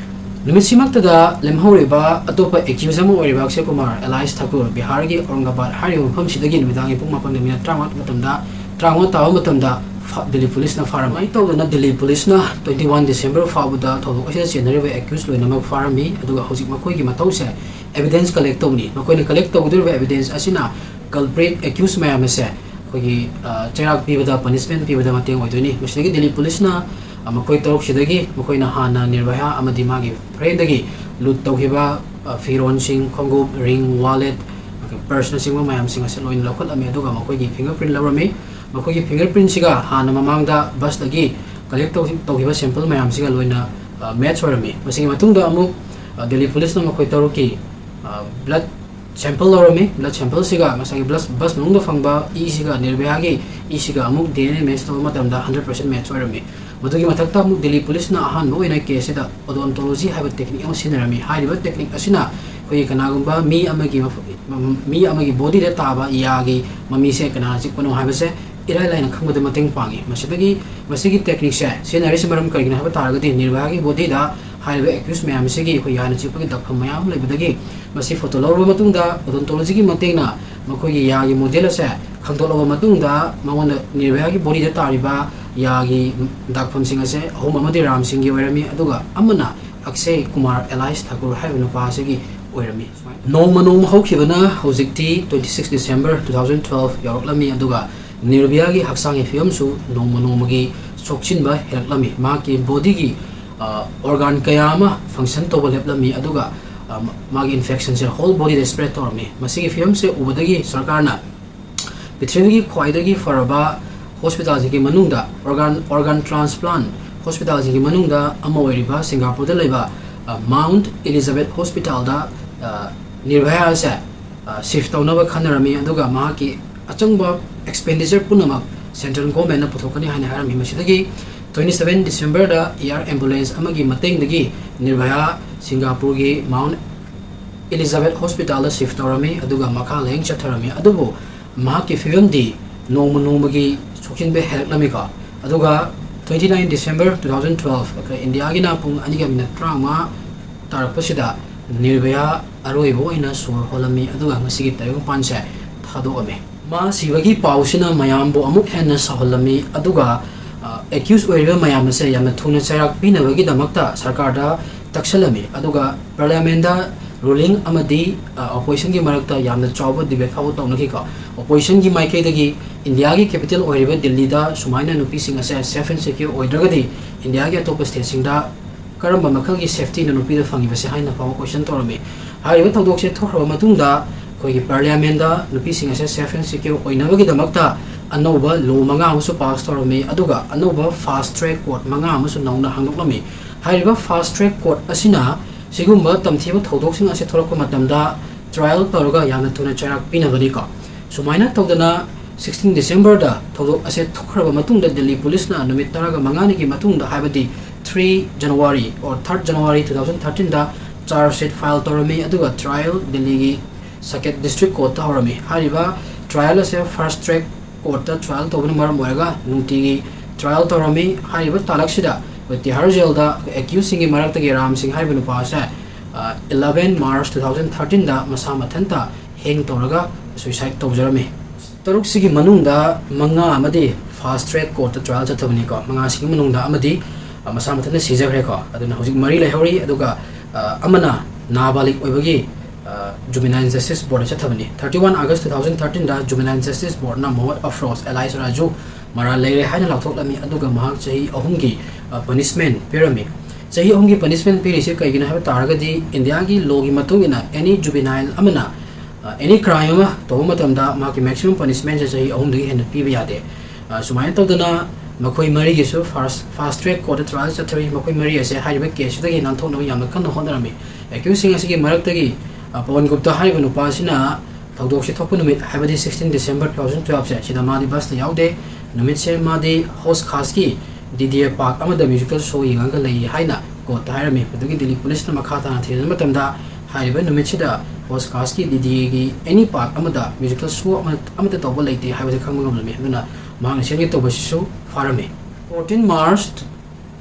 ꯅꯨꯃꯤꯠꯁꯤꯃꯛꯇꯗ ꯂꯦꯝꯍꯧꯔꯤꯕ ꯑꯇꯣꯞꯄ ꯑꯦꯀ꯭ꯌꯨꯖ ꯑꯃ ꯑꯣꯏꯔꯤꯕ ꯑꯛꯁꯦ ꯀꯨꯃꯥꯔ ꯑꯦꯂꯥꯏꯁ ꯊꯥꯀꯨꯔ, ꯕꯤꯍꯥꯔꯒꯤ ꯑꯧꯔꯪꯒꯥꯕꯥꯗ ꯍꯥꯏꯔꯤꯕ ꯃꯐꯝꯁꯤꯗꯒꯤ ꯅꯨꯃꯤꯗꯥꯡꯒꯤ ꯄꯨꯡ ꯃꯥꯄꯟꯗ ꯃꯤꯅꯠ ꯇꯔꯥꯃꯉꯥ ꯃꯇꯝꯗ, ꯇꯔꯥꯃꯉꯥ ꯇꯥꯕ ꯃꯇꯝꯗ ꯐꯥ-, ꯗꯤꯜꯂꯤ ꯄꯨꯂꯤꯁꯅ ꯐꯥꯔꯝꯃꯤ꯫ ꯑꯗꯨꯃꯥꯏꯅ ꯇꯧꯗꯅ ꯗꯤꯜꯂꯤ ꯄꯨꯂꯤꯁꯅ twenty one December ꯐꯥꯎꯕꯗ ꯊꯧꯗꯣꯛ ꯑꯁꯤꯗ ꯆꯦꯟꯅꯔꯤꯕ ꯑꯦꯀ꯭ꯌꯨꯖ ꯂꯣꯏꯅꯃꯛ ꯐꯥꯔꯝꯃꯤ꯫ ꯑꯗꯨꯒ ꯍꯧꯖꯤꯛ ꯃꯈꯣꯏꯒꯤ ꯃꯊꯧꯁꯦ ꯑꯦꯚꯤꯗꯦꯟꯁ ꯀꯂꯦꯛ ꯇꯧꯕꯅꯤ꯫ ꯃꯈꯣꯏꯅ ꯀꯂꯦꯛ ꯇꯧꯒꯗꯧꯔꯤꯕ ꯑꯦꯚꯤꯗꯦꯟꯁ ꯑꯁꯤꯅ ꯀꯜꯄ꯭ꯔꯤꯠ, ꯑꯦꯀ꯭ꯌꯨꯖ ꯃꯌꯥꯝ ꯑꯁꯦ ꯑꯩꯈꯣꯏꯒꯤ, ꯑ, ꯆꯩꯔꯥꯛ ꯄꯤꯕꯗ, ꯄꯅꯤꯁꯃꯦꯟ ꯄꯤꯕꯗ ꯃꯇꯦꯡ ꯑꯣꯏꯗꯣꯏꯅꯤ꯫ ꯃꯁꯤꯗꯒꯤ ꯗꯤꯜꯂꯤ ꯄꯨꯂꯤꯁꯅ, ꯑ, ꯃꯈꯣꯏ ꯇꯔꯨꯛꯁꯤꯗꯒꯤ ꯃꯈꯣꯏꯅ ꯍꯥꯟꯅ ꯅꯤꯔꯚꯌꯥ ꯑꯃꯗꯤ ꯃꯥꯒꯤ ꯐ꯭ꯔꯦꯟꯗꯒꯤ ꯂꯨꯠ ꯇꯧꯈꯤꯕ, ꯑ, ꯐꯤꯔꯣꯟꯁꯤꯡ, ꯈꯣꯡꯎꯞ, ring, wallet, purse ꯅꯆꯤꯡꯕ ꯃꯌꯥꯝꯁꯤꯡ ꯑꯁꯤ ꯂꯣꯏꯅ ꯂꯧꯈꯠꯂꯝꯃꯤ, ꯑꯗꯨꯒ ꯃꯈꯣꯏꯒꯤ fingerprint ꯂꯧꯔꯝꯃꯤ꯫ ꯃꯈꯣꯏꯒꯤ fingerprintꯁꯤꯒ ꯍꯥꯟꯅ ꯃꯃꯥꯡꯗ busꯇꯒꯤ collect ꯇꯧꯈꯤ-, ꯇꯧꯈꯤꯕ sample ꯃꯌꯥꯝꯁꯤꯒ ꯂꯣꯏꯅ, ꯑ, match ꯑꯣꯏꯔꯝꯃꯤ꯫ ꯃꯁꯤꯒꯤ ꯃꯇꯨꯡꯗ ꯑꯃꯨꯛ, ꯑ, ꯗꯦꯜꯂꯤ ꯄꯨꯂꯤꯁꯅ ꯃꯈꯣꯏ ꯇꯔꯨꯛꯀꯤ, ꯑ, blood sample ꯂꯧꯔꯝꯃꯤ꯫ Blood sampleꯁꯤꯒ ꯉꯁꯥꯏꯒꯤ bus, bus ꯃꯅꯨꯡꯗ ꯐꯪꯕ ꯏꯁꯤꯒ ꯅꯤꯔꯚꯌꯥꯒꯤ ꯏꯁꯤꯒ ꯑꯃꯨꯛ D N A match ꯇꯧꯕ ꯃꯇꯝꯗ hundred percent match ꯑꯣꯏꯔꯝꯃꯤ꯫ ꯃꯗꯨꯒꯤ ꯃꯊꯛꯇ ꯑꯃꯨꯛ ꯗꯦꯜꯂꯤ ꯄꯨꯂꯤꯁꯅ ꯑꯍꯥꯟꯕ ꯑꯣꯏꯅ caseꯁꯤꯗ odontology ꯍꯥꯏꯕ technique ꯑꯃ ꯁꯤꯖꯤꯟꯅꯔꯝꯃꯤ꯫ ꯍꯥꯏꯔꯤꯕ technique ꯑꯁꯤꯅ ꯑꯩꯈꯣꯏꯒꯤ ꯀꯅꯥꯒꯨꯝꯕ ꯃꯤ ꯑꯃꯒꯤ ꯃꯐ-, ꯃꯤ ꯑꯃꯒꯤ bodyꯗ ꯇꯥꯕ ꯌꯥꯒꯤ ꯃꯃꯤꯁꯦ ꯀꯅꯥꯅ ꯆꯤꯛꯄꯅꯣ ꯍꯥꯏꯕꯁꯦ ꯏꯔꯥꯏ ꯂꯥꯏꯅ ꯈꯪꯕꯗ ꯃꯇꯦꯡ ꯄꯥꯡꯉꯤ꯫ ꯃꯁꯤꯗꯒꯤ, ꯃꯁꯤꯒꯤ techniqueꯁꯦ ꯁꯤꯖꯤꯟꯅꯔꯤꯁꯤ ꯃꯔꯝ ꯀꯔꯤꯒꯤꯅꯣ ꯍꯥꯏꯕ ꯇꯥꯔꯒꯗꯤ, ꯅꯤꯔꯚꯌꯥꯒꯤ bodyꯗ ꯍꯥꯏꯔꯤꯕ accused ꯃꯌꯥꯝ ꯑꯁꯤꯒꯤ ꯑꯩꯈꯣꯏ ꯌꯥꯅ ꯆꯤꯛꯄꯒꯤ ꯗꯛꯐꯝ ꯃꯌꯥꯝ ꯑꯃ ꯂꯩꯕꯗꯒꯤ ꯃꯁꯤ photo ꯂꯧꯔꯕ ꯃꯇꯨꯡꯗ odontologyꯒꯤ ꯃꯇꯦꯡꯅ ꯃꯈꯣꯏꯒꯤ ꯌꯥꯒꯤ model ꯑꯁꯦ ꯈꯪꯗꯣꯛꯂꯕ ꯃꯇꯨꯡꯗ ꯃꯉꯣꯟꯗ ꯅꯤꯔꯚꯌꯥꯒꯤ bodyꯗ ꯇꯥꯔꯤꯕ ꯌꯥꯒꯤ ꯗꯥꯛꯐꯝꯁꯤꯡ ꯑꯁꯦ ꯑꯍꯨꯝ ꯑꯃꯗꯤ ꯔꯥꯝ ꯁꯤꯡꯒꯤ ꯑꯣꯏꯔꯝꯃꯤ, ꯑꯗꯨꯒ ꯑꯃꯅ ꯑꯛꯁꯦ ꯀꯨꯃꯥꯔ alias ꯊꯥꯀꯨꯔ ꯍꯥꯏꯔꯤꯕ ꯅꯨꯄꯥ ꯑꯁꯤꯒꯤ ꯑꯣꯏꯔꯝꯃꯤ꯫ ꯅꯣꯡꯃ ꯅꯣꯡꯃ ꯍꯧꯈꯤꯕꯅ ꯍꯧꯖꯤꯛꯇꯤ twenty six December two thousand twelve ꯌꯧꯔꯛꯂꯝꯃꯤ, ꯑꯗꯨꯒ ꯅꯤꯔꯚꯌꯥꯒꯤ ꯍꯛꯆꯥꯡꯒꯤ ꯐꯤꯕꯝꯁꯨ ꯅꯣꯡꯃ ꯅꯣꯡꯃꯒꯤ ꯁꯣꯛꯆꯤꯟꯕ ꯍꯦꯜꯂꯛꯂꯝꯃꯤ꯫ ꯃꯍꯥꯛꯀꯤ bodyꯒꯤ, ꯑ, organ ꯀꯌꯥ ꯑꯃ function ꯇꯧꯕ ꯂꯦꯞꯂꯝꯃꯤ, ꯑꯗꯨꯒ, ꯑ, ꯃꯥꯒꯤ infectionꯁꯦ whole bodyꯗ spread ꯇꯧꯔꯝꯃꯤ꯫ ꯃꯁꯤꯒꯤ ꯐꯤꯕꯝꯁꯦ ꯎꯕꯗꯒꯤ ꯁꯔꯀꯥꯔꯅ ꯄ꯭ꯔꯤꯊꯤꯕꯤꯒꯤ ꯈ꯭ꯋꯥꯏꯗꯒꯤ ꯐꯔꯕ hospitalꯁꯤꯡꯒꯤ ꯃꯅꯨꯡꯗ, organ, organ transplant hospitalꯁꯤꯡꯒꯤ ꯃꯅꯨꯡꯗ ꯑꯃ ꯑꯣꯏꯔꯤꯕ ꯁꯤꯡꯒꯥꯄꯨꯔꯗ ꯂꯩꯕ, ꯑ, Mount Elizabeth Hospitalꯗ, ꯑ, ꯅꯤꯔꯚꯌꯥ ꯑꯁꯦ, ꯑ, shift ꯇꯧꯅꯕ ꯈꯟꯅꯔꯝꯃꯤ, ꯑꯗꯨꯒ ꯃꯍꯥꯛꯀꯤ ꯑꯆꯪꯕ expenditure ꯄꯨꯝꯅꯃꯛ central governmentꯅ ꯄꯨꯊꯣꯛꯀꯅꯤ ꯍꯥꯏꯅ ꯍꯥꯏꯔꯝꯃꯤ꯫ ꯃꯁꯤꯗꯒꯤ twenty seven Decemberꯗ air ambulance ꯑꯃꯒꯤ ꯃꯇꯦꯡꯗꯒꯤ ꯅꯤꯔꯚꯌꯥ ꯁꯤꯡꯒꯥꯄꯨꯔꯒꯤ Mount Elizabeth Hospitalꯗ shift ꯇꯧꯔꯝꯃꯤ, ꯑꯗꯨꯒ ꯃꯈꯥ ꯂꯥꯌꯦꯡ ꯆꯠꯊꯔꯝꯃꯤ꯫ ꯑꯗꯨꯕꯨ ꯃꯍꯥꯛꯀꯤ ꯐꯤꯕꯝꯗꯤ ꯅꯣꯡꯃ ꯅꯣꯡꯃꯒꯤ ꯁꯣꯛꯆꯤꯟꯕ ꯍꯦꯜꯂꯛꯂꯝꯃꯤꯀꯣ꯫ ꯑꯗꯨꯒ twenty nine December two thousand twelve, ꯑꯩꯈꯣꯏ ꯏꯟꯗꯤꯌꯥꯒꯤꯅ ꯄꯨꯡ ꯑꯅꯤꯒ minute ꯇꯔꯥꯃꯉꯥ ꯇꯥꯔꯛꯄꯁꯤꯗ ꯅꯤꯔꯚꯌꯥ ꯑꯔꯣꯏꯕ ꯑꯣꯏꯅ ꯁꯣꯔ ꯍꯣꯜꯂꯝꯃꯤ, ꯑꯗꯨꯒ ꯉꯁꯤꯒꯤ ꯇꯥꯏꯕꯪꯄꯥꯟꯁꯦ ꯊꯥꯗꯣꯛꯑꯝꯃꯤ꯫ ꯃꯥ ꯁꯤꯕꯒꯤ ꯄꯥꯎꯁꯤꯅ ꯃꯌꯥꯝꯕꯨ ꯑꯃꯨꯛ ꯍꯦꯟꯅ ꯁꯥꯎꯍꯜꯂꯝꯃꯤ, ꯑꯗꯨꯒ, ꯑ, accused ꯑꯣꯏꯔꯤꯕ ꯃꯌꯥꯝ ꯑꯁꯦ ꯌꯥꯝꯅ ꯊꯨꯅ ꯆꯩꯔꯥꯛ ꯄꯤꯅꯕꯒꯤꯗꯃꯛꯇ ꯁꯔꯀꯥꯔꯗ ꯇꯛꯁꯜꯂꯝꯃꯤ꯫ ꯑꯗꯨꯒ parliamentꯗ ruling ꯑꯃꯗꯤ, ꯑ, oppositionꯒꯤ ꯃꯔꯛꯇ ꯌꯥꯝꯅ ꯆꯥꯎꯕ debate ꯐꯥꯎꯕ ꯇꯧꯅꯈꯤꯀꯣ꯫ Oppositionꯒꯤ ꯃꯥꯏꯀꯩꯗꯒꯤ ꯏꯟꯗꯤꯌꯥꯒꯤ capital ꯑꯣꯏꯔꯤꯕ ꯗꯤꯜꯂꯤꯗ ꯁꯨꯃꯥꯏꯅ ꯅꯨꯄꯤꯁꯤꯡ ꯑꯁꯦ safe and secure ꯑꯣꯏꯗ꯭ꯔꯒꯗꯤ ꯏꯟꯗꯤꯌꯥꯒꯤ ꯑꯇꯣꯞꯄ stateꯁꯤꯡꯗ ꯀꯔꯝꯕ ꯃꯈꯜꯒꯤ safetyꯅ ꯅꯨꯄꯤꯗ ꯐꯪꯉꯤꯕꯁꯦ ꯍꯥꯏꯅ ꯐꯥꯎꯕ question ꯇꯧꯔꯝꯃꯤ꯫ ꯍꯥꯏꯔꯤꯕ ꯊꯧꯗꯣꯛꯁꯦ ꯊꯣꯛꯈ꯭ꯔꯕ ꯃꯇꯨꯡꯗ ꯑꯩꯈꯣꯏꯒꯤ ꯄꯥꯔꯂꯤꯌꯥꯃꯦꯟꯗ ꯅꯨꯄꯤꯁꯤꯡ ꯑꯁꯦ safe and secure ꯑꯣꯏꯅꯕꯒꯤꯗꯃꯛꯇ ꯑꯅꯧꯕ law ꯃꯉꯥ ꯑꯃꯁꯨ pass ꯇꯧꯔꯝꯃꯤ, ꯑꯗꯨꯒ ꯑꯅꯧꯕ fast track court ꯃꯉꯥ ꯑꯃꯁꯨ ꯅꯧꯅ ꯍꯥꯡꯗꯣꯛꯂꯝꯃꯤ꯫ ꯍꯥꯏꯔꯤꯕ fast track court ꯑꯁꯤꯅ ꯁꯤꯒꯨꯝꯕ ꯇꯝꯊꯤꯕ ꯊꯧꯗꯣꯛꯁꯤꯡ ꯑꯁꯤ ꯊꯣꯛꯂꯛꯄ ꯃꯇꯝꯗ trial ꯇꯧꯔꯒ ꯌꯥꯝꯅ ꯊꯨꯅ ꯆꯩꯔꯥꯛ ꯄꯤꯅꯕꯅꯤꯀꯣ꯫ ꯁꯨꯃꯥꯏꯅ ꯇꯧꯗꯅ sixteen Decemberꯗ ꯊꯧꯗꯣꯛ ꯑꯁꯦ ꯊꯣꯛꯈ꯭ꯔꯕ ꯃꯇꯨꯡꯗ ꯗꯤꯜꯂꯤ ꯄꯨꯂꯤꯁꯅ ꯅꯨꯃꯤꯠ ꯇꯔꯥꯒ ꯃꯉꯥꯅꯤꯒꯤ ꯃꯇꯨꯡꯗ, ꯍꯥꯏꯕꯗꯤ three January or third January two thousand thirteenꯗ charge sheet file ꯇꯧꯔꯝꯃꯤ, ꯑꯗꯨꯒ trial ꯗꯤꯜꯂꯤꯒꯤ Saket District Courtꯇ ꯍꯧꯔꯝꯃꯤ꯫ ꯍꯥꯏꯔꯤꯕ trial ꯑꯁꯦ fast track courtꯇ trial ꯇꯧꯕꯅ ꯃꯔꯝ ꯑꯣꯏꯔꯒ ꯅꯨꯡꯇꯤꯒꯤ trial ꯇꯧꯔꯝꯃꯤ꯫ ꯍꯥꯏꯔꯤꯕ ꯇꯥꯂꯛꯁꯤꯗ ꯑꯩꯈꯣꯏ ꯇꯤꯍꯥꯔ ꯖꯦꯜꯗ accusedꯁꯤꯡꯒꯤ ꯃꯔꯛꯇꯒꯤ ꯔꯥꯝ ꯁꯤꯡ ꯍꯥꯏꯔꯤꯕ ꯅꯨꯄꯥ ꯑꯁꯦ, ꯑ, eleven March two thousand thirteenꯗ ꯃꯁꯥ ꯃꯊꯟꯇ hang ꯇꯧꯔꯒ suicide ꯇꯧꯖꯔꯝꯃꯤ꯫ ꯇꯔꯨꯛꯁꯤꯒꯤ ꯃꯅꯨꯡꯗ ꯃꯉꯥ ꯑꯃꯗꯤ fast track courtꯇ trial ꯆꯠꯊꯕꯅꯤꯀꯣ꯫ ꯃꯉꯥꯁꯤꯒꯤ ꯃꯅꯨꯡꯗ ꯑꯃꯗꯤ, ꯑ, ꯃꯁꯥ ꯃꯊꯟꯇ ꯁꯤꯖꯈ꯭ꯔꯦꯀꯣ꯫ ꯑꯗꯨꯅ ꯍꯧꯖꯤꯛ ꯃꯔꯤ ꯂꯩꯍꯧꯔꯤ, ꯑꯗꯨꯒ, ꯑ, ꯑꯃꯅ ꯅꯥꯕꯥꯂꯤꯛ ꯑꯣꯏꯕꯒꯤ, ꯑ, Juvenile Justice Boardꯇ ꯆꯠꯊꯕꯅꯤ꯫ Thirty one August two thousand thirteenꯗ Juvenile Justice Boardꯅ Mohammad ꯑꯐꯔꯣꯖ alias Raju ꯃꯔꯥꯜ ꯂꯩꯔꯦ ꯍꯥꯏꯅ ꯂꯥꯎꯊꯣꯛꯂꯝꯃꯤ, ꯑꯗꯨꯒ ꯃꯍꯥꯛ ꯆꯍꯤ ꯑꯍꯨꯝꯒꯤ, ꯑ, punishment ꯄꯤꯔꯝꯃꯤ꯫ ꯆꯍꯤ ꯑꯍꯨꯝꯒꯤ punishment ꯄꯤꯔꯤꯁꯦ ꯀꯩꯒꯤꯅꯣ ꯍꯥꯏꯕ ꯇꯥꯔꯒꯗꯤ, ꯏꯟꯗꯤꯌꯥꯒꯤ lawꯒꯤ ꯃꯇꯨꯡ ꯏꯟꯅ any juvenile ꯑꯃꯅ, ꯑ, any crime ꯑꯃ ꯇꯧꯕ ꯃꯇꯝꯗ ꯃꯍꯥꯛꯀꯤ maximum punishmentꯁꯦ ꯆꯍꯤ ꯑꯍꯨꯝꯗꯒꯤ ꯍꯦꯟꯅ ꯄꯤꯕ ꯌꯥꯗꯦ꯫ ꯑ, ꯁꯨꯃꯥꯏꯅ ꯇꯧꯗꯅ ꯃꯈꯣꯏ ꯃꯔꯤꯒꯤꯁꯨ fast, fast track courtꯇ trial ꯆꯠꯊꯔꯤ꯫ ꯃꯈꯣꯏ ꯃꯔꯤ ꯑꯁꯦ ꯍꯥꯏꯔꯤꯕ caseꯁꯤꯗꯒꯤ ꯅꯥꯟꯊꯣꯛꯅꯕ ꯌꯥꯝꯅ ꯀꯟꯅ ꯍꯣꯠꯅꯔꯝꯃꯤ꯫ Accusedꯁꯤꯡ ꯑꯁꯤꯒꯤ ꯃꯔꯛꯇꯒꯤ, ꯑ, ꯄꯋꯟ ꯒꯨꯞꯇꯥ ꯍꯥꯏꯔꯤꯕ ꯅꯨꯄꯥ ꯑꯁꯤꯅ ꯊꯧꯗꯣꯛꯁꯤ ꯊꯣꯛꯄ ꯅꯨꯃꯤꯠ, ꯍꯥꯏꯕꯗꯤ sixteen December two thousand twelveꯁꯦ, ꯁꯤꯗ ꯃꯥꯗꯤ busꯇ ꯌꯥꯎꯗꯦ꯫ ꯅꯨꯃꯤꯠꯁꯦ ꯃꯥꯗꯤ ꯍꯧꯁ ꯈꯥꯁꯀꯤ D D A park ꯑꯃꯗ musical show ꯌꯦꯡꯉꯒ ꯂꯩ ꯍꯥꯏꯅ courtꯇ ꯍꯥꯏꯔꯝꯃꯤ꯫ ꯃꯗꯨꯒꯤ ꯗꯤꯜꯂꯤ ꯄꯨꯂꯤꯁꯅ ꯃꯈꯥ ꯇꯥꯅ ꯊꯤꯖꯤꯟꯕ ꯃꯇꯝꯗ, ꯍꯥꯏꯔꯤꯕ ꯅꯨꯃꯤꯠꯁꯤꯗ ꯍꯧꯁ ꯈꯥꯁꯀꯤ D D Aꯒꯤ any park ꯑꯃꯗ musical show ꯑꯃ, ꯑꯃꯠꯇ ꯇꯧꯕ ꯂꯩꯇꯦ ꯍꯥꯏꯕꯁꯤ ꯈꯪꯕ ꯉꯝꯂꯝꯃꯤ꯫ ꯑꯗꯨꯅ ꯃꯍꯥꯛꯅ ꯁꯦꯟꯒꯦ ꯇꯧꯕꯁꯤꯁꯨ ꯐꯥꯔꯝꯃꯤ꯫ Fourteen March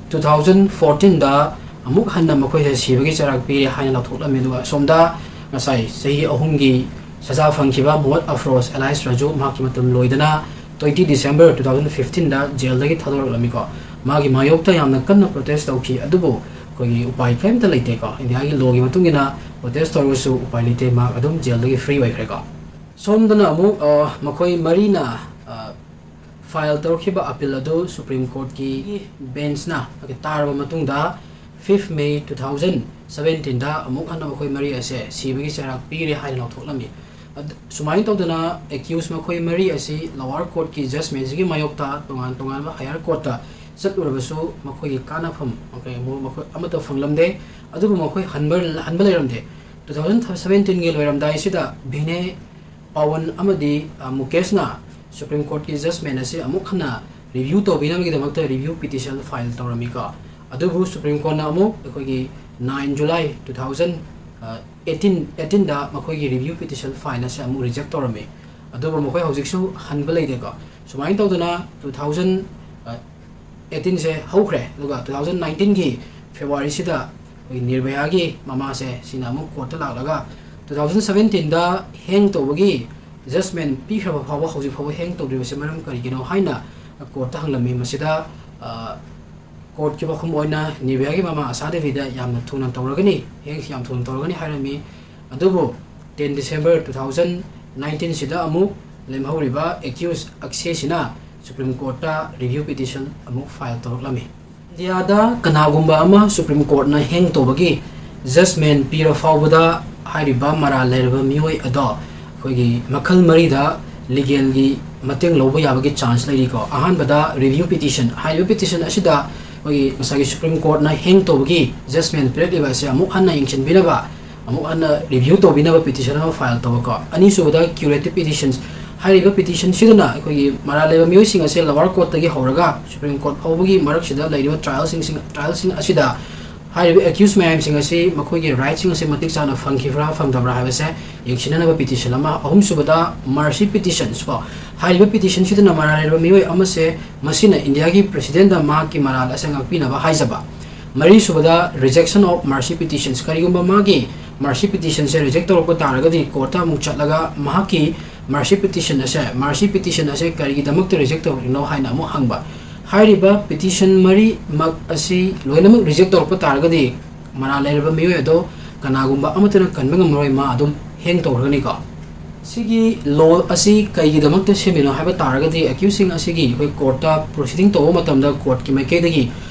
two thousand fourteenꯗ ꯑꯃꯨꯛ ꯍꯟꯅ ꯃꯈꯣꯏꯁꯦ ꯁꯤꯕꯒꯤ ꯆꯩꯔꯥꯛ ꯄꯤꯔꯦ ꯍꯥꯏꯅ ꯂꯥꯎꯊꯣꯛꯂꯝꯃꯤ꯫ ꯑꯗꯨꯒ ꯑꯁꯣꯝꯗ ꯉꯁꯥꯏ ꯆꯍꯤ ꯑꯍꯨꯝꯒꯤ ꯁꯖꯥ ꯐꯪꯈꯤꯕ ꯃꯣꯍꯝꯃꯗ ꯑꯐꯔꯣꯖ alias ꯔꯥꯖꯨ, ꯃꯍꯥꯛꯀꯤ ꯃꯇꯝ ꯂꯣꯏꯗꯅ twenty December two thousand fifteenꯗ ꯖꯦꯜꯗꯒꯤ ꯊꯥꯗꯣꯔꯛꯂꯝꯃꯤꯀꯣ꯫ ꯃꯥꯒꯤ ꯃꯥꯌꯣꯛꯇ ꯌꯥꯝꯅ ꯀꯟꯅ protest ꯇꯧꯈꯤ, ꯑꯗꯨꯕꯨ ꯑꯩꯈꯣꯏꯒꯤ ꯎꯄꯥꯏ ꯀꯔꯤꯝꯇ ꯂꯩꯇꯦꯀꯣ꯫ ꯏꯟꯗꯤꯌꯥꯒꯤ lawꯒꯤ ꯃꯇꯨꯡ ꯏꯟꯅ protest ꯇꯧꯔꯒꯁꯨ ꯎꯄꯥꯏ ꯂꯩꯇꯦ, ꯃꯍꯥꯛ ꯑꯗꯨꯝ ꯖꯦꯜꯗꯒꯤ free ꯑꯣꯏꯈ꯭ꯔꯦꯀꯣ꯫ ꯁꯣꯝꯗꯅ ꯑꯃꯨꯛ, ꯑ, ꯃꯈꯣꯏ ꯃꯔꯤꯅ, ꯑ, file ꯇꯧꯔꯛꯈꯤꯕ appeal ꯑꯗꯨ Supreme Courtꯀꯤ benchꯅ ꯇꯥꯔꯕ ꯃꯇꯨꯡꯗ, fifth May two thousand seventeenꯗ ꯑꯃꯨꯛ ꯍꯟꯅ ꯃꯈꯣꯏ ꯃꯔꯤ ꯑꯁꯦ ꯁꯤꯕꯒꯤ ꯆꯩꯔꯥꯛ ꯄꯤꯔꯦ ꯍꯥꯏꯅ ꯂꯥꯎꯊꯣꯛꯂꯝꯃꯤ꯫ ꯑꯗ-, ꯁꯨꯃꯥꯏꯅ ꯇꯧꯗꯅ accused ꯃꯈꯣꯏ ꯃꯔꯤ ꯑꯁꯤ lower courtꯀꯤ judgmentꯁꯤꯒꯤ ꯃꯥꯌꯣꯛꯇ ꯇꯣꯉꯥꯟ ꯇꯣꯉꯥꯟꯕ higher courtꯇ ꯆꯠꯂꯨꯔꯕꯁꯨ ꯃꯈꯣꯏꯒꯤ ꯀꯥꯟꯅꯐꯝ ꯃꯈꯣꯏ ꯑꯃꯨꯛ ꯃꯈꯣꯏ ꯑꯃꯠꯇ ꯐꯪꯂꯝꯗꯦ꯫ ꯑꯗꯨꯕꯨ ꯃꯈꯣꯏ ꯍꯟꯕ, ꯍꯟꯕ ꯂꯩꯔꯝꯗꯦ꯫ Two thousand seventeenꯒꯤ ꯂꯣꯏꯔꯝꯗꯥꯏꯁꯤꯗ ꯚꯤꯅꯦ, ꯄꯋꯟ ꯑꯃꯗꯤ, ꯑ, ꯃꯨꯀꯦꯁꯅ Supreme Courtꯀꯤ judgment ꯑꯁꯤ ꯑꯃꯨꯛ ꯍꯟꯅ review ꯇꯧꯕꯤꯅꯕꯒꯤꯗꯃꯛꯇ review petition file ꯇꯧꯔꯝꯃꯤꯀꯣ꯫ ꯑꯗꯨꯕꯨ Supreme Courtꯅ ꯑꯃꯨꯛ ꯑꯩꯈꯣꯏꯒꯤ nine July two thousand eighteen, eighteenꯗ ꯃꯈꯣꯏꯒꯤ review petition file ꯑꯁꯤ ꯑꯃꯨꯛ reject ꯇꯧꯔꯝꯃꯤ꯫ ꯑꯗꯨꯕꯨ ꯃꯈꯣꯏ ꯍꯧꯖꯤꯛꯁꯨ ꯍꯟꯕ ꯂꯩꯇꯦꯀꯣ꯫ ꯁꯨꯃꯥꯏꯅ ꯇꯧꯗꯅ two thousand eighteenꯁꯦ ꯍꯧꯈ꯭ꯔꯦ꯫ ꯑꯗꯨꯒ two thousand nineteenꯒꯤ Februaryꯁꯤꯗ ꯑꯩꯈꯣꯏ ꯅꯤꯔꯚꯌꯥꯒꯤ ꯃꯃꯥꯁꯦ ꯁꯤꯅ ꯑꯃꯨꯛ courtꯇ ꯂꯥꯛꯂꯒ two thousand seventeenꯗ hang ꯇꯧꯕꯒꯤ judgment ꯄꯤꯈ꯭ꯔꯕ ꯐꯥꯎꯕ ꯍꯧꯖꯤꯛ ꯐꯥꯎꯕ hang ꯇꯧꯗ꯭ꯔꯤꯕꯁꯦ ꯃꯔꯝ ꯀꯔꯤꯒꯤꯅꯣ ꯍꯥꯏꯅ courtꯇ ꯍꯪꯂꯝꯃꯤ꯫ ꯃꯁꯤꯗ, ꯑ, courtꯀꯤ ꯋꯥꯐꯝ ꯑꯣꯏꯅ ꯅꯤꯔꯚꯌꯥꯒꯤ ꯃꯃꯥ ꯑꯁꯥ ꯗꯦꯕꯤꯗ ꯌꯥꯝꯅ ꯊꯨꯅ ꯇꯧꯔꯒꯅꯤ, hangꯁꯤ ꯌꯥꯝ ꯊꯨꯅ ꯇꯧꯔꯒꯅꯤ ꯍꯥꯏꯔꯝꯃꯤ꯫ ꯑꯗꯨꯕꯨ ten December two thousand nineteenꯁꯤꯗ ꯑꯃꯨꯛ ꯂꯦꯝꯍꯧꯔꯤꯕ accused ꯑꯛꯁꯦꯁꯤꯅ Supreme Courtꯇ review petition ꯑꯃꯨꯛ file ꯇꯧꯔꯛꯂꯝꯃꯤ꯫ ꯏꯟꯗꯤꯌꯥꯗ ꯀꯅꯥꯒꯨꯝꯕ ꯑꯃ Supreme Courtꯅ hang ꯇꯧꯕꯒꯤ judgment ꯄꯤꯔ ꯐꯥꯎꯕꯗ ꯍꯥꯏꯔꯤꯕ ꯃꯔꯥꯜ ꯂꯩꯔꯕ ꯃꯤꯑꯣꯏ ꯑꯗꯣ ꯑꯩꯈꯣꯏꯒꯤ ꯃꯈꯜ ꯃꯔꯤꯗ legalꯒꯤ ꯃꯇꯦꯡ ꯂꯧꯕ ꯌꯥꯕꯒꯤ chance ꯂꯩꯔꯤꯀꯣ꯫ ꯑꯍꯥꯟꯕꯗ review petition꯫ ꯍꯥꯏꯔꯤꯕ petition ꯑꯁꯤꯗ ꯑꯩꯈꯣꯏꯒꯤ ꯉꯁꯥꯏꯒꯤ Supreme Courtꯅ hang ꯇꯧꯕꯒꯤ judgment ꯄꯤꯔꯛꯂꯤꯕ ꯑꯁꯤ ꯑꯃꯨꯛ ꯍꯟꯅ ꯌꯦꯡꯁꯤꯟꯕꯤꯅꯕ, ꯑꯃꯨꯛ ꯍꯟꯅ review ꯇꯧꯕꯤꯅꯕ petition ꯑꯃ file ꯇꯧꯕꯀꯣ꯫ ꯑꯅꯤꯁꯨꯕꯗ curative petitions꯫ ꯍꯥꯏꯔꯤꯕ petitionꯁꯤꯗꯅ ꯑꯩꯈꯣꯏꯒꯤ ꯃꯔꯥꯜ ꯂꯩꯕ ꯃꯤꯑꯣꯏꯁꯤꯡ ꯑꯁꯦ lower courtꯇꯒꯤ ꯍꯧꯔꯒ Supreme Court ꯐꯥꯎꯕꯒꯤ ꯃꯔꯛꯁꯤꯗ ꯂꯩꯔꯤꯕ trialꯁꯤꯡꯁꯤꯡ, trialꯁꯤꯡ ꯑꯁꯤꯗ ꯍꯥꯏꯔꯤꯕ accused ꯃꯌꯥꯝꯁꯤꯡ ꯑꯁꯤ ꯃꯈꯣꯏꯒꯤ rightꯁꯤꯡ ꯑꯁꯤ ꯃꯇꯤꯛ ꯆꯥꯅ ꯐꯪꯈꯤꯕ꯭ꯔꯥ ꯐꯪꯗꯕ꯭ꯔꯥ ꯍꯥꯏꯕꯁꯦ ꯌꯦꯡꯁꯤꯟꯅꯅꯕ petition ꯑꯃ꯫ ꯑꯍꯨꯝꯁꯨꯕꯗ mercy petitions ꯀꯣ꯫ ꯍꯥꯏꯔꯤꯕ petitionꯁꯤꯗꯅ ꯃꯔꯥꯜ ꯂꯩꯔꯕ ꯃꯤꯑꯣꯏ ꯑꯃꯁꯦ ꯃꯁꯤꯅ ꯏꯟꯗꯤꯌꯥꯒꯤ presidentꯗ ꯃꯍꯥꯛꯀꯤ ꯃꯔꯥꯜ ꯑꯁꯦ ꯉꯥꯛꯄꯤꯅꯕ ꯍꯥꯏꯖꯕ꯫ ꯃꯔꯤꯁꯨꯕꯗ rejection of mercy petitions꯫ ꯀꯔꯤꯒꯨꯝꯕ ꯃꯥꯒꯤ mercy petitionꯁꯦ reject ꯇꯧꯔꯛꯄ ꯇꯥꯔꯒꯗꯤ courtꯇ ꯑꯃꯨꯛ ꯆꯠꯂꯒ ꯃꯍꯥꯛꯀꯤ mercy petition ꯑꯁꯦ, mercy petition ꯑꯁꯦ ꯀꯔꯤꯒꯤꯗꯃꯛꯇ reject ꯇꯧꯔꯛꯂꯤꯅꯣ ꯍꯥꯏꯅ ꯑꯃꯨꯛ ꯍꯪꯕ꯫ ꯍꯥꯏꯔꯤꯕ petition ꯃꯔꯤꯃꯛ ꯑꯁꯤ ꯂꯣꯏꯅꯃꯛ reject ꯇꯧꯔꯛꯄ ꯇꯥꯔꯒꯗꯤ ꯃꯔꯥꯜ ꯂꯩꯔꯕ ꯃꯤꯑꯣꯏ ꯑꯗꯣ ꯀꯅꯥꯒꯨꯝꯕ ꯑꯃꯠꯇꯅ ꯀꯟꯕ ꯉꯝꯃꯔꯣꯏ, ꯃꯥ ꯑꯗꯨꯝ hang ꯇꯧꯈ꯭ꯔꯒꯅꯤꯀꯣ꯫ ꯁꯤꯒꯤ law ꯑꯁꯤ ꯀꯩꯒꯤꯗꯃꯛꯇ ꯁꯦꯝꯃꯤꯅꯣ ꯍꯥꯏꯕ ꯇꯥꯔꯒꯗꯤ, accusedꯁꯤꯡ ꯑꯁꯤꯒꯤ ꯑꯩꯈꯣꯏ courtꯇ proceeding ꯇꯧꯕ ꯃꯇꯝꯗ courtꯀꯤ ꯃꯥꯏꯀꯩꯗꯒꯤ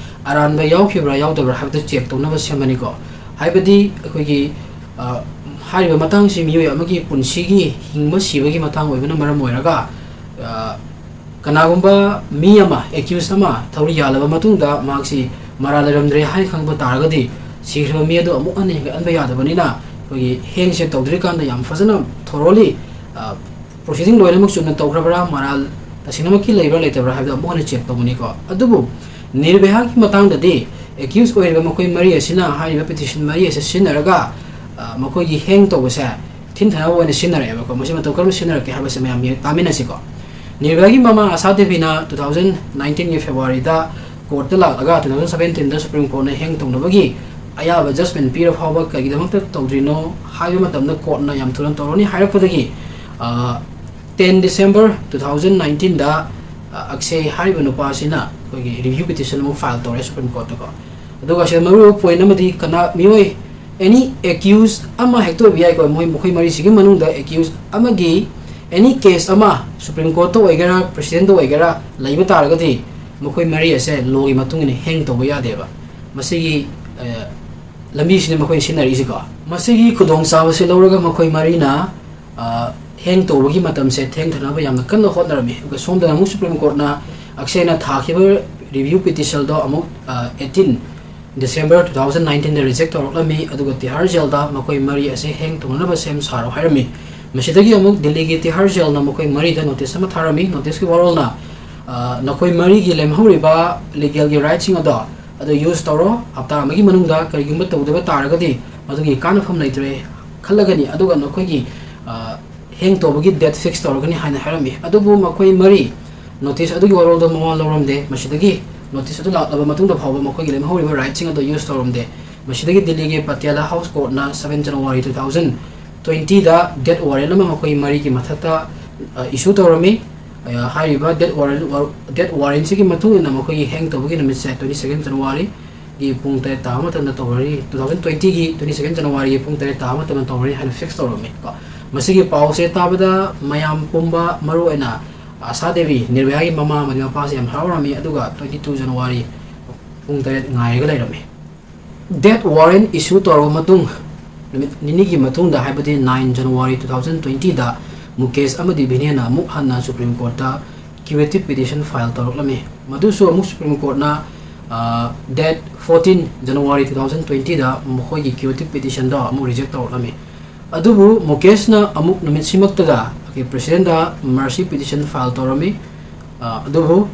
ꯑꯔꯥꯟꯕ ꯌꯥꯎꯈꯤꯕ꯭ꯔꯥ ꯌꯥꯎꯗꯕ꯭ꯔꯥ ꯍꯥꯏꯕꯗꯨ ꯆꯦꯛ ꯇꯧꯅꯕ ꯁꯦꯝꯕꯅꯤꯀꯣ꯫ ꯍꯥꯏꯕꯗꯤ ꯑꯩꯈꯣꯏꯒꯤ, ꯑ, ꯍꯥꯏꯔꯤꯕ ꯃꯇꯥꯡꯁꯤ ꯃꯤꯑꯣꯏ ꯑꯃꯒꯤ ꯄꯨꯟꯁꯤꯒꯤ ꯍꯤꯡꯕ ꯁꯤꯕꯒꯤ ꯃꯇꯥꯡ ꯑꯣꯏꯕꯅ ꯃꯔꯝ ꯑꯣꯏꯔꯒ, ꯑ, ꯀꯅꯥꯒꯨꯝꯕ ꯃꯤ ꯑꯃ, ꯑꯦꯀ꯭ꯌꯨꯁ ꯑꯃ ꯊꯧꯔꯤ ꯌꯥꯜꯂꯕ ꯃꯇꯨꯡꯗ ꯃꯍꯥꯛꯁꯤ ꯃꯔꯥꯜ ꯂꯩꯔꯝꯗ꯭ꯔꯦ ꯍꯥꯏꯅ ꯈꯪꯕ ꯇꯥꯔꯒꯗꯤ, ꯁꯤꯈ꯭ꯔꯕ ꯃꯤ ꯑꯗꯨ ꯑꯃꯨꯛ ꯍꯟꯅ ꯍꯦꯟꯒꯠꯍꯟꯕ ꯌꯥꯗꯕꯅꯤꯅ, ꯑꯩꯈꯣꯏꯒꯤ ꯍꯦꯡꯁꯦ ꯇꯧꯗ꯭ꯔꯤꯀꯥꯟꯗ ꯌꯥꯝ ꯐꯖꯅ, ꯊꯣꯔꯣꯂꯤ, ꯄ꯭ꯔꯣꯁꯤꯗꯤꯡ ꯂꯣꯏꯅꯃꯛ ꯆꯨꯝꯅ ꯇꯧꯈ꯭ꯔꯕ꯭ꯔꯥ, ꯃꯔꯥꯜ ꯇꯁꯦꯡꯅꯃꯛꯀꯤ ꯂꯩꯕ꯭ꯔꯥ ꯂꯩꯇꯕ꯭ꯔꯥ ꯍꯥꯏꯕꯗꯣ ꯑꯃꯨꯛ ꯍꯟꯅ ꯆꯦꯛ ꯇꯧꯒꯅꯤꯀꯣ꯫ ꯑꯗꯨꯕꯨ ꯅꯤꯔꯚꯌꯥꯒꯤ ꯃꯇꯥꯡꯗꯗꯤ ꯑꯦꯀ꯭ꯌꯨꯁ ꯑꯣꯏꯔꯤꯕ ꯃꯈꯣꯏ ꯃꯔꯤ ꯑꯁꯤꯅ ꯍꯥꯏꯔꯤꯕ ꯄꯤꯇꯤꯁꯟ ꯃꯔꯤ ꯑꯁꯤ ꯁꯤꯖꯤꯟꯅꯔꯒ, ꯑ, ꯃꯈꯣꯏꯒꯤ ꯍꯦꯡ ꯇꯧꯕꯁꯦ ꯊꯤꯟꯊꯅꯕ ꯑꯣꯏꯅ ꯁꯤꯖꯤꯟꯅꯔꯛꯑꯦꯕꯀꯣ꯫ ꯃꯁꯤ ꯃꯇꯧ ꯀꯔꯝꯅ ꯁꯤꯖꯤꯟꯅꯔꯛꯀꯦ ꯍꯥꯏꯕꯁꯦ ꯃꯌꯥꯝ ꯌꯦꯡ-, ꯇꯥꯃꯤꯟꯅꯁꯤꯀꯣ꯫ ꯅꯤꯔꯚꯌꯥꯒꯤ ꯃꯃꯥ ꯑꯁꯥ ꯗꯦꯕꯤꯅ two thousand nineteenꯒꯤ Februaryꯗ ꯀꯣꯔꯠꯇ ꯂꯥꯛꯂꯒ two thousand seventeenꯗ Supreme Courtꯅ ꯍꯦꯡ ꯇꯧꯅꯕꯒꯤ ꯑꯌꯥꯕ judgment ꯄꯤꯔ ꯐꯥꯎꯕ ꯀꯩꯒꯤꯗꯃꯛꯇ ꯇꯧꯗ꯭ꯔꯤꯅꯣ ꯍꯥꯏꯕ ꯃꯇꯝꯗ ꯀꯣꯔꯠꯅ ꯌꯥꯝ ꯊꯨꯅ ꯇꯧꯔꯅꯤ ꯍꯥꯏꯔꯛꯄꯗꯒꯤ, ꯑ, ten December two thousand nineteenꯗ, ꯑ, ꯑꯛꯁꯦ ꯍꯥꯏꯔꯤꯕ ꯅꯨꯄꯥ ꯑꯁꯤꯅ ꯑꯩꯈꯣꯏꯒꯤ review petition ꯑꯃ file ꯇꯧꯔꯦ Supreme Courtꯇꯀꯣ꯫ ꯑꯗꯨꯒ ꯁꯤꯗ ꯃꯔꯨꯑꯣꯏꯕ point ꯑꯃꯗꯤ ꯀꯅꯥ, ꯃꯤꯑꯣꯏ any accused ꯑꯃ ꯍꯦꯛꯇ ꯑꯣꯏꯕ ꯌꯥꯏꯀꯣ꯫ ꯃꯣꯏ, ꯃꯈꯣꯏ ꯃꯔꯤꯁꯤꯒꯤ ꯃꯅꯨꯡꯗ accused ꯑꯃꯒꯤ any case ꯑꯃ Supreme Courtꯇ ꯑꯣꯏꯒꯦꯔꯥ, Presidentꯇ ꯑꯣꯏꯒꯦꯔꯥ ꯂꯩꯕ ꯇꯥꯔꯒꯗꯤ, ꯃꯈꯣꯏ ꯃꯔꯤ ꯑꯁꯦ lawꯒꯤ ꯃꯇꯨꯡ ꯏꯟꯅ ꯍꯦꯡ ꯇꯧꯕ ꯌꯥꯗꯦꯕ꯫ ꯃꯁꯤꯒꯤ, ꯑ, ꯂꯝꯕꯤꯁꯤꯅ ꯃꯈꯣꯏꯅ ꯁꯤꯖꯤꯟꯅꯔꯛꯏꯁꯤꯀꯣ꯫ ꯃꯁꯤꯒꯤ ꯈꯨꯗꯣꯡꯆꯥꯕꯁꯤ ꯂꯧꯔꯒ ꯃꯈꯣꯏ ꯃꯔꯤꯅ, ꯑ, ꯍꯦꯡ ꯇꯧꯕꯒꯤ ꯃꯇꯝꯁꯦ ꯊꯦꯡꯊꯅꯕ ꯌꯥꯝꯅ ꯀꯟꯅ ꯍꯣꯠꯅꯔꯝꯃꯤ꯫ ꯑꯗꯨꯒ ꯁꯣꯝꯗꯅ ꯑꯃꯨꯛ Supreme Courtꯅ ꯑꯛꯁꯦꯅ ꯊꯥꯈꯤꯕ review petitionꯗꯣ ꯑꯃꯨꯛ, ꯑ, eighteen December two thousand nineteenꯗ reject ꯇꯧꯔꯛꯂꯝꯃꯤ꯫ ꯑꯗꯨꯒ ꯇꯤꯍꯥꯔ ꯖꯦꯜꯗ ꯃꯈꯣꯏ ꯃꯔꯤ ꯑꯁꯦ ꯍꯦꯡ ꯇꯧꯅꯅꯕ ꯁꯦꯝ ꯁꯥꯔꯣ ꯍꯥꯏꯔꯝꯃꯤ꯫ ꯃꯁꯤꯗꯒꯤ ꯑꯃꯨꯛ ꯗꯤꯜꯂꯤꯒꯤ ꯇꯤꯍꯥꯔ ꯖꯦꯜꯅ ꯃꯈꯣꯏ ꯃꯔꯤꯗ notice ꯑꯃ ꯊꯥꯔꯝꯃꯤ꯫ Noticeꯀꯤ ꯋꯥꯔꯣꯜꯅ, ꯑ, "ꯅꯈꯣꯏ ꯃꯔꯤꯒꯤ ꯂꯦꯝꯍꯧꯔꯤꯕ legalꯒꯤ rightꯁꯤꯡ ꯑꯗꯣ ꯑꯗꯨ use ꯇꯧꯔꯣ꯫ ꯍꯞꯇꯥ ꯑꯃꯒꯤ ꯃꯅꯨꯡꯗ ꯀꯔꯤꯒꯨꯝꯕ ꯇꯧꯗꯕ ꯇꯥꯔꯒꯗꯤ, ꯃꯗꯨꯒꯤ ꯀꯥꯟꯅꯐꯝ ꯂꯩꯇ꯭ꯔꯦ ꯈꯜꯂꯒꯅꯤ꯫ ꯑꯗꯨꯒ ꯅꯈꯣꯏꯒꯤ, ꯑ, ꯍꯦꯡ ꯇꯧꯕꯒꯤ date fix ꯇꯧꯔꯒꯅꯤ" ꯍꯥꯏꯅ ꯍꯥꯏꯔꯝꯃꯤ꯫ ꯑꯗꯨꯕꯨ ꯃꯈꯣꯏ ꯃꯔꯤ notice ꯑꯗꯨꯒꯤ ꯋꯥꯔꯣꯜꯗ ꯃꯋꯥ ꯂꯧꯔꯝꯗꯦ꯫ ꯃꯁꯤꯗꯒꯤ notice ꯑꯗꯨ ꯂꯥꯛꯂꯕ ꯃꯇꯨꯡꯗ ꯐꯥꯎꯕ ꯃꯈꯣꯏꯒꯤ ꯂꯦꯝꯍꯧꯔꯤꯕ rightꯁꯤꯡ ꯑꯗꯨ use ꯇꯧꯔꯝꯗꯦ꯫ ꯃꯁꯤꯗꯒꯤ ꯗꯤꯜꯂꯤꯒꯤ Patiala House Courtꯅ seven January two thousand twentyꯗ death warrant ꯑꯃ ꯃꯈꯣꯏ ꯃꯔꯤꯒꯤ ꯃꯊꯛꯇ, ꯑ, issue ꯇꯧꯔꯝꯃꯤ꯫ ꯑ, ꯍꯥꯏꯔꯤꯕ death warrant, ꯋꯥ-, death warrantꯁꯤꯒꯤ ꯃꯇꯨꯡ ꯏꯟꯅ ꯃꯈꯣꯏꯒꯤ ꯍꯦꯡ ꯇꯧꯕꯒꯤ ꯅꯨꯃꯤꯠꯁꯦ twenty second Januaryꯒꯤ ꯄꯨꯡ ꯇꯔꯦꯠ ꯇꯥꯕ ꯃꯇꯝꯗ ꯇꯧꯔꯅꯤ꯫ Two thousand twentyꯒꯤ twenty second Januaryꯒꯤ ꯄꯨꯡ ꯇꯔꯦꯠ ꯇꯥꯕ ꯃꯇꯝꯗ ꯇꯧꯔꯅꯤ ꯍꯥꯏꯅ fix ꯇꯧꯔꯝꯃꯤ ꯀꯣ꯫ ꯃꯁꯤꯒꯤ ꯄꯥꯎꯁꯦ ꯇꯥꯕꯗ ꯃꯌꯥꯝ ꯄꯨꯝꯕ, ꯃꯔꯨꯑꯣꯏꯅ ꯑꯁꯥ ꯗꯦꯕꯤ, ꯅꯤꯔꯚꯌꯥꯒꯤ ꯃꯃꯥ ꯑꯃꯗꯤ ꯃꯄꯥꯁꯦ ꯌꯥꯝ ꯍꯔꯥꯎꯔꯝꯃꯤ꯫ ꯑꯗꯨꯒ twenty two January, ꯄꯨꯡ ꯇꯔꯦꯠ ꯉꯥꯏꯔꯒ ꯂꯩꯔꯝꯃꯤ꯫ Death warrant issue ꯇꯧꯔꯕ ꯃꯇꯨꯡ, ꯅꯨꯃꯤꯠ ꯅꯤꯅꯤꯒꯤ ꯃꯇꯨꯡꯗ, ꯍꯥꯏꯕꯗꯤ nine January two thousand twenty ꯗ, ꯃꯨꯀꯦꯁ ꯑꯃꯗꯤ ꯚꯤꯅꯦꯅ ꯑꯃꯨꯛ ꯍꯟꯅ Supreme Courtꯇ curative petition file ꯇꯧꯔꯛꯂꯝꯃꯤ꯫ ꯃꯗꯨꯁꯨ ꯑꯃꯨꯛ Supreme Courtꯅ, ꯑ, date fourteen January two thousand twenty ꯗ ꯃꯈꯣꯏꯒꯤ curative petitionꯗꯣ ꯑꯃꯨꯛ reject ꯇꯧꯔꯛꯂꯝꯃꯤ꯫ ꯑꯗꯨꯕꯨ ꯃꯨꯀꯦꯁꯅ ꯑꯃꯨꯛ ꯅꯨꯃꯤꯠꯁꯤꯃꯛꯇꯗ ꯑꯩꯈꯣꯏ Presidentꯗ mercy petition file ꯇꯧꯔꯝꯃꯤ꯫ ꯑ, ꯑꯗꯨꯕꯨ,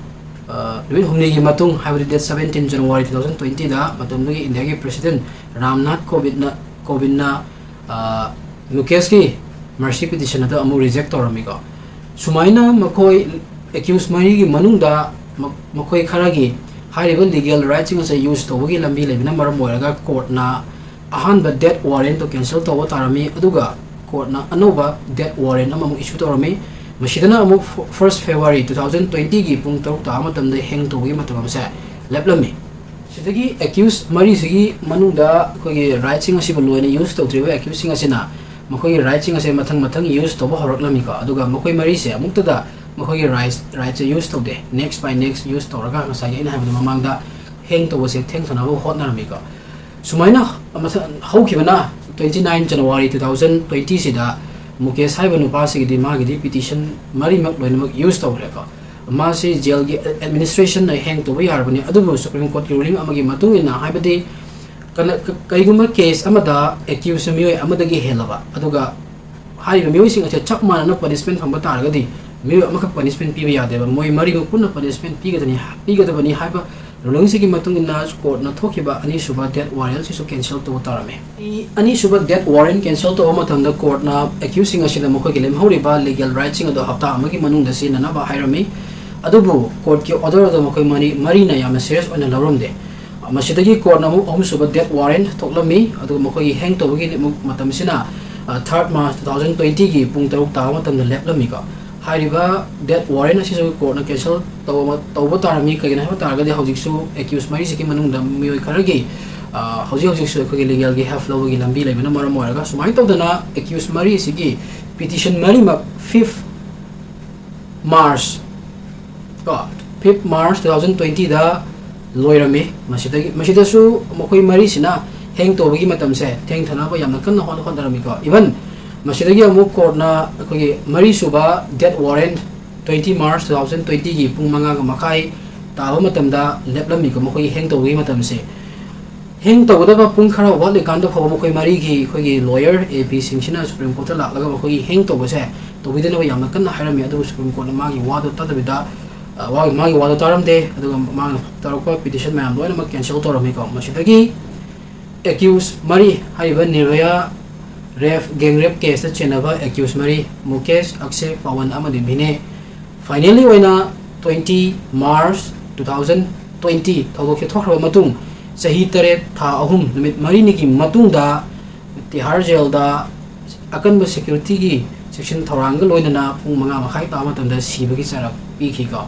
ꯑ, ꯅꯨꯃꯤꯠ ꯍꯨꯝꯅꯤꯒꯤ ꯃꯇꯨꯡ, ꯍꯥꯏꯕꯗꯤ date seventeen January two thousand twenty ꯗ, ꯃꯇꯝꯗꯨꯒꯤ ꯏꯟꯗꯤꯌꯥꯒꯤ President ꯔꯥꯝꯅꯥꯊ ꯀꯣꯕꯤꯟꯗꯅ, ꯀꯣꯕꯤꯟꯗꯅ, ꯑ, ꯃꯨꯀꯦꯁꯀꯤ mercy petition ꯑꯗꯨ ꯑꯃꯨꯛ reject ꯇꯧꯔꯝꯃꯤꯀꯣ꯫ ꯁꯨꯃꯥꯏꯅ ꯃꯈꯣꯏ accused ꯃꯔꯤꯒꯤ ꯃꯅꯨꯡꯗ ꯃ-, ꯃꯈꯣꯏ ꯈꯔꯒꯤ ꯍꯥꯏꯔꯤꯕ legal rightꯁꯤꯡ ꯑꯁꯦ use ꯇꯧꯕꯒꯤ ꯂꯝꯕꯤ ꯂꯩꯕꯅ ꯃꯔꯝ ꯑꯣꯏꯔꯒ courtꯅ ꯑꯍꯥꯟꯕ death warrantꯇꯣ cancel ꯇꯧꯕ ꯇꯥꯔꯝꯃꯤ, ꯑꯗꯨꯒ courtꯅ ꯑꯅꯧꯕ death warrant ꯑꯃꯃꯨꯛ issue ꯇꯧꯔꯝꯃꯤ꯫ ꯃꯁꯤꯗꯅ ꯑꯃꯨꯛ first February two thousand twentyꯒꯤ ꯄꯨꯡ ꯇꯔꯨꯛ ꯇꯥꯕ ꯃꯇꯝꯗ hang ꯇꯧꯕꯒꯤ ꯃꯇꯝ ꯑꯃꯁꯦ ꯂꯦꯞꯂꯝꯃꯤ꯫ ꯁꯤꯗꯒꯤ accused ꯃꯔꯤꯁꯤꯒꯤ ꯃꯅꯨꯡꯗ ꯑꯩꯈꯣꯏꯒꯤ rightꯁꯤꯡ ꯑꯁꯤꯕꯨ ꯂꯣꯏꯅ use ꯇꯧꯗ꯭ꯔꯤꯕ accusedꯁꯤꯡ ꯑꯁꯤꯅ ꯃꯈꯣꯏꯒꯤ rightꯁꯤꯡ ꯑꯁꯦ ꯃꯊꯪ ꯃꯊꯪ use ꯇꯧꯕ ꯍꯧꯔꯛꯂꯝꯃꯤꯀꯣ꯫ ꯑꯗꯨꯒ ꯃꯈꯣꯏ ꯃꯔꯤꯁꯦ ꯑꯃꯨꯛꯇꯗ ꯃꯈꯣꯏꯒꯤ rights, rightꯁꯦ use ꯇꯧꯗꯦ, next by next use ꯇꯧꯔꯒ ꯉꯁꯥꯏꯒꯤ ꯑꯩꯅ ꯍꯥꯏꯕꯗꯨ ꯃꯃꯥꯡꯗ hang ꯇꯧꯕꯁꯦ ꯊꯦꯡꯊꯅꯕ ꯍꯣꯠꯅꯔꯝꯃꯤꯀꯣ꯫ ꯁꯨꯃꯥꯏꯅ ꯃꯊ-, ꯍꯧꯈꯤꯕꯅ twenty nine January two thousand twentyꯁꯤꯗ Mukesh ꯍꯥꯏꯕ ꯅꯨꯄꯥꯁꯤꯒꯤꯗꯤ ꯃꯥꯒꯤꯗꯤ petition ꯃꯔꯤꯃꯛ ꯂꯣꯏꯅꯃꯛ use ꯇꯧꯈ꯭ꯔꯦꯀꯣ꯫ ꯃꯥꯁꯤ jailꯒꯤ administrationꯅ hang ꯇꯧꯕ ꯌꯥꯔꯕꯅꯤ, ꯑꯗꯨꯕꯨ Supreme Courtꯀꯤ ruling ꯑꯃꯒꯤ ꯃꯇꯨꯡ ꯏꯟꯅ, ꯍꯥꯏꯕꯗꯤ ꯀꯅ-, ꯀ-, ꯀꯔꯤꯒꯨꯝꯕ case ꯑꯃꯗ accused ꯃꯤꯑꯣꯏ ꯑꯃꯗꯒꯤ ꯍꯦꯜꯂꯕ, ꯑꯗꯨꯒ ꯍꯥꯏꯔꯤꯕ ꯃꯤꯑꯣꯏꯁꯤꯡ ꯑꯁꯦ ꯆꯞ ꯃꯥꯟꯅꯅ punishment ꯐꯪꯕ ꯇꯥꯔꯒꯗꯤ, ꯃꯤꯑꯣꯏ ꯑꯃꯈꯛ punishment ꯄꯤꯕ ꯌꯥꯗꯦꯕ, ꯃꯣꯏ ꯃꯔꯤꯃꯛ ꯄꯨꯟꯅ punishment ꯄꯤꯒꯗꯅꯤ, ꯄꯤꯒꯗꯕꯅꯤ ꯍꯥꯏꯕ rulingꯁꯤꯒꯤ ꯃꯇꯨꯡ ꯏꯟꯅ courtꯅ ꯊꯣꯛꯈꯤꯕ ꯑꯅꯤꯁꯨꯕ death warrantꯁꯤꯁꯨ cancel ꯇꯧꯕ ꯇꯥꯔꯝꯃꯤ꯫ ꯑꯅꯤꯁꯨꯕ death warrant cancel ꯇꯧꯕ ꯃꯇꯝꯗ courtꯅ accusedꯁꯤꯡ ꯑꯁꯤꯗ ꯃꯈꯣꯏꯒꯤ ꯂꯦꯝꯍꯧꯔꯤꯕ legal rightꯁꯤꯡ ꯑꯗꯨ ꯍꯞꯇꯥ ꯑꯃꯒꯤ ꯃꯅꯨꯡꯗ ꯁꯤꯖꯤꯟꯅꯅꯕ ꯍꯥꯏꯔꯝꯃꯤ꯫ ꯑꯗꯨꯕꯨ courtꯀꯤ order ꯑꯗꯨ ꯃꯈꯣꯏ ꯃꯔꯤ, ꯃꯔꯤꯅ ꯌꯥꯝꯅ serious ꯑꯣꯏꯅ ꯂꯧꯔꯝꯗꯦ꯫ ꯃꯁꯤꯗꯒꯤ courtꯅ ꯑꯃꯨꯛ ꯑꯍꯨꯝꯁꯨꯕ death warrant ꯊꯣꯛꯂꯝꯃꯤ, ꯑꯗꯨꯒ ꯃꯈꯣꯏꯒꯤ hang ꯇꯧꯕꯒꯤ ꯑꯃꯨꯛ ꯃꯇꯝꯁꯤꯅ, ꯑ, third March two thousand twentyꯒꯤ ꯄꯨꯡ ꯇꯔꯨꯛ ꯇꯥꯕ ꯃꯇꯝꯗ ꯂꯦꯞꯂꯝꯃꯤꯀꯣ꯫ ꯍꯥꯏꯔꯤꯕ death warrant ꯑꯁꯤꯁꯨ courtꯅ cancel ꯇꯧꯕ, ꯇꯧꯕ ꯇꯥꯔꯝꯃꯤ꯫ ꯀꯩꯒꯤꯅꯣ ꯍꯥꯏꯕ ꯇꯥꯔꯒꯗꯤ ꯍꯧꯖꯤꯛꯁꯨ accused ꯃꯔꯤꯁꯤꯒꯤ ꯃꯅꯨꯡꯗ ꯃꯤꯑꯣꯏ ꯈꯔꯒꯤ, ꯑ, ꯍꯧꯖꯤꯛ ꯍꯧꯖꯤꯛꯁꯨ ꯑꯩꯈꯣꯏꯒꯤ legalꯒꯤ help ꯂꯧꯕꯒꯤ ꯂꯝꯕꯤ ꯂꯩꯕꯅ ꯃꯔꯝ ꯑꯣꯏꯔꯒ, ꯁꯨꯃꯥꯏꯅ ꯇꯧꯗꯅ accused ꯃꯔꯤꯁꯤꯒꯤ petition ꯃꯔꯤꯃꯛ fifth March ꯀꯣ, fifth March two thousand twentyꯗ ꯂꯣꯏꯔꯝꯃꯤ꯫ ꯃꯁꯤꯗꯒꯤ, ꯃꯁꯤꯗꯁꯨ ꯃꯈꯣꯏ ꯃꯔꯤꯁꯤꯅ ꯍꯦꯡ ꯇꯧꯕꯒꯤ ꯃꯇꯝꯁꯦ ꯊꯦꯡꯊꯅꯕ ꯌꯥꯝꯅ ꯀꯟꯅ ꯍꯣꯠꯅ-, ꯍꯣꯠꯅꯔꯝꯃꯤꯀꯣ꯫ Even ꯃꯁꯤꯗꯒꯤ ꯑꯃꯨꯛ ꯀꯣꯔꯠꯅ ꯑꯩꯈꯣꯏꯒꯤ ꯃꯔꯤꯁꯨꯕ death warrant twenty March two thousand twenty ꯒꯤ ꯄꯨꯡ ꯃꯉꯥꯒ ꯃꯈꯥꯏ ꯇꯥꯕ ꯃꯇꯝꯗ ꯂꯦꯞꯂꯝꯃꯤꯀꯣ, ꯃꯈꯣꯏꯒꯤ ꯍꯦꯡ ꯇꯧꯕꯒꯤ ꯃꯇꯝꯁꯦ꯫ ꯍꯦꯡ ꯇꯧꯒꯗꯕ ꯄꯨꯡ ꯈꯔ ꯋꯥꯠꯂꯤꯀꯥꯟꯗ ꯐꯥꯎꯕ ꯃꯈꯣꯏ ꯃꯔꯤꯒꯤ ꯑꯩꯈꯣꯏꯒꯤ lawyer, A P ꯁꯤꯡꯁꯤꯅ Supreme Courtꯇ ꯂꯥꯛꯂꯒ ꯃꯈꯣꯏꯒꯤ ꯍꯦꯡ ꯇꯧꯕꯁꯦ ꯇꯧꯕꯤꯗꯅꯕ ꯌꯥꯝꯅ ꯀꯟꯅ ꯍꯥꯏꯔꯝꯃꯤ, ꯑꯗꯨꯕꯨ Supreme Courtꯅ ꯃꯥꯒꯤ ꯋꯥꯗꯣ ꯇꯥꯗꯕꯤꯗ, ꯑ, ꯋꯥ-, ꯃꯥꯒꯤ ꯋꯥꯗꯣ ꯇꯥꯔꯝꯗꯦ꯫ ꯑꯗꯨꯒ ꯃꯥꯅ ꯇꯧꯔꯛꯄ petition ꯃꯌꯥꯝ ꯂꯣꯏꯅꯃꯛ cancel ꯇꯧꯔꯝꯃꯤꯀꯣ꯫ ꯃꯁꯤꯗꯒꯤ accused ꯃꯔꯤ, ꯍꯥꯏꯔꯤꯕ ꯅꯤꯔꯚꯌꯥ rape, gang rape caseꯇ ꯆꯦꯟꯅꯕ accused ꯃꯔꯤ, ꯃꯨꯀꯦꯁ, ꯑꯛꯁꯦ, ꯄꯋꯟ ꯑꯃꯗꯤ ꯚꯤꯅꯦ, finally ꯑꯣꯏꯅ twenty March two thousand twenty ꯊꯧꯗꯣꯛꯁꯦ ꯊꯣꯛꯈ꯭ꯔꯕ ꯃꯇꯨꯡ, ꯆꯍꯤ ꯇꯔꯦꯠ ꯊꯥ ꯑꯍꯨꯝ ꯅꯨꯃꯤꯠ ꯃꯔꯤꯅꯤꯒꯤ ꯃꯇꯨꯡꯗ ꯇꯤꯍꯥꯔ ꯖꯦꯜꯗ ꯑꯀꯟꯕ securityꯒꯤ ꯆꯦꯛꯁꯤꯟ ꯊꯧꯔꯥꯡꯒ ꯂꯣꯏꯅꯅ ꯄꯨꯡ ꯃꯉꯥ ꯃꯈꯥꯏ ꯇꯥꯕ ꯃꯇꯝꯗ ꯁꯤꯕꯒꯤ ꯆꯩꯔꯥꯛ ꯄꯤꯈꯤꯀꯣ꯫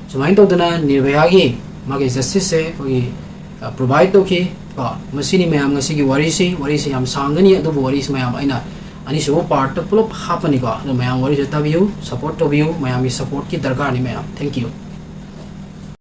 ꯁꯨꯃꯥꯏꯅ ꯇꯧꯗꯅ ꯅꯤꯔꯚꯌꯥꯒꯤ ꯃꯥꯒꯤ justiceꯁꯦ ꯑꯩꯈꯣꯏꯒꯤ, ꯑ, provide ꯇꯧꯈꯤ ꯀꯣ꯫ ꯃꯁꯤꯅꯤ ꯃꯌꯥꯝ ꯉꯁꯤꯒꯤ ꯋꯥꯔꯤꯁꯤ꯫ ꯋꯥꯔꯤꯁꯤ ꯌꯥꯝ ꯁꯥꯡꯒꯅꯤ, ꯑꯗꯨꯕꯨ ꯋꯥꯔꯤꯁꯤ ꯃꯌꯥꯝ ꯑꯩꯅ ꯑꯅꯤꯁꯨꯕ partꯇ ꯄꯨꯂꯞ ꯍꯥꯞꯄꯅꯤꯀꯣ꯫ ꯑꯗꯨ ꯃꯌꯥꯝ ꯋꯥꯔꯤꯁꯦ ꯇꯥꯕꯤꯌꯨ, support ꯇꯧꯕꯤꯌꯨ, ꯃꯌꯥꯝꯒꯤ supportꯀꯤ ꯗꯔꯀꯥꯔꯅꯤ ꯃꯌꯥꯝ꯫ Thank you꯫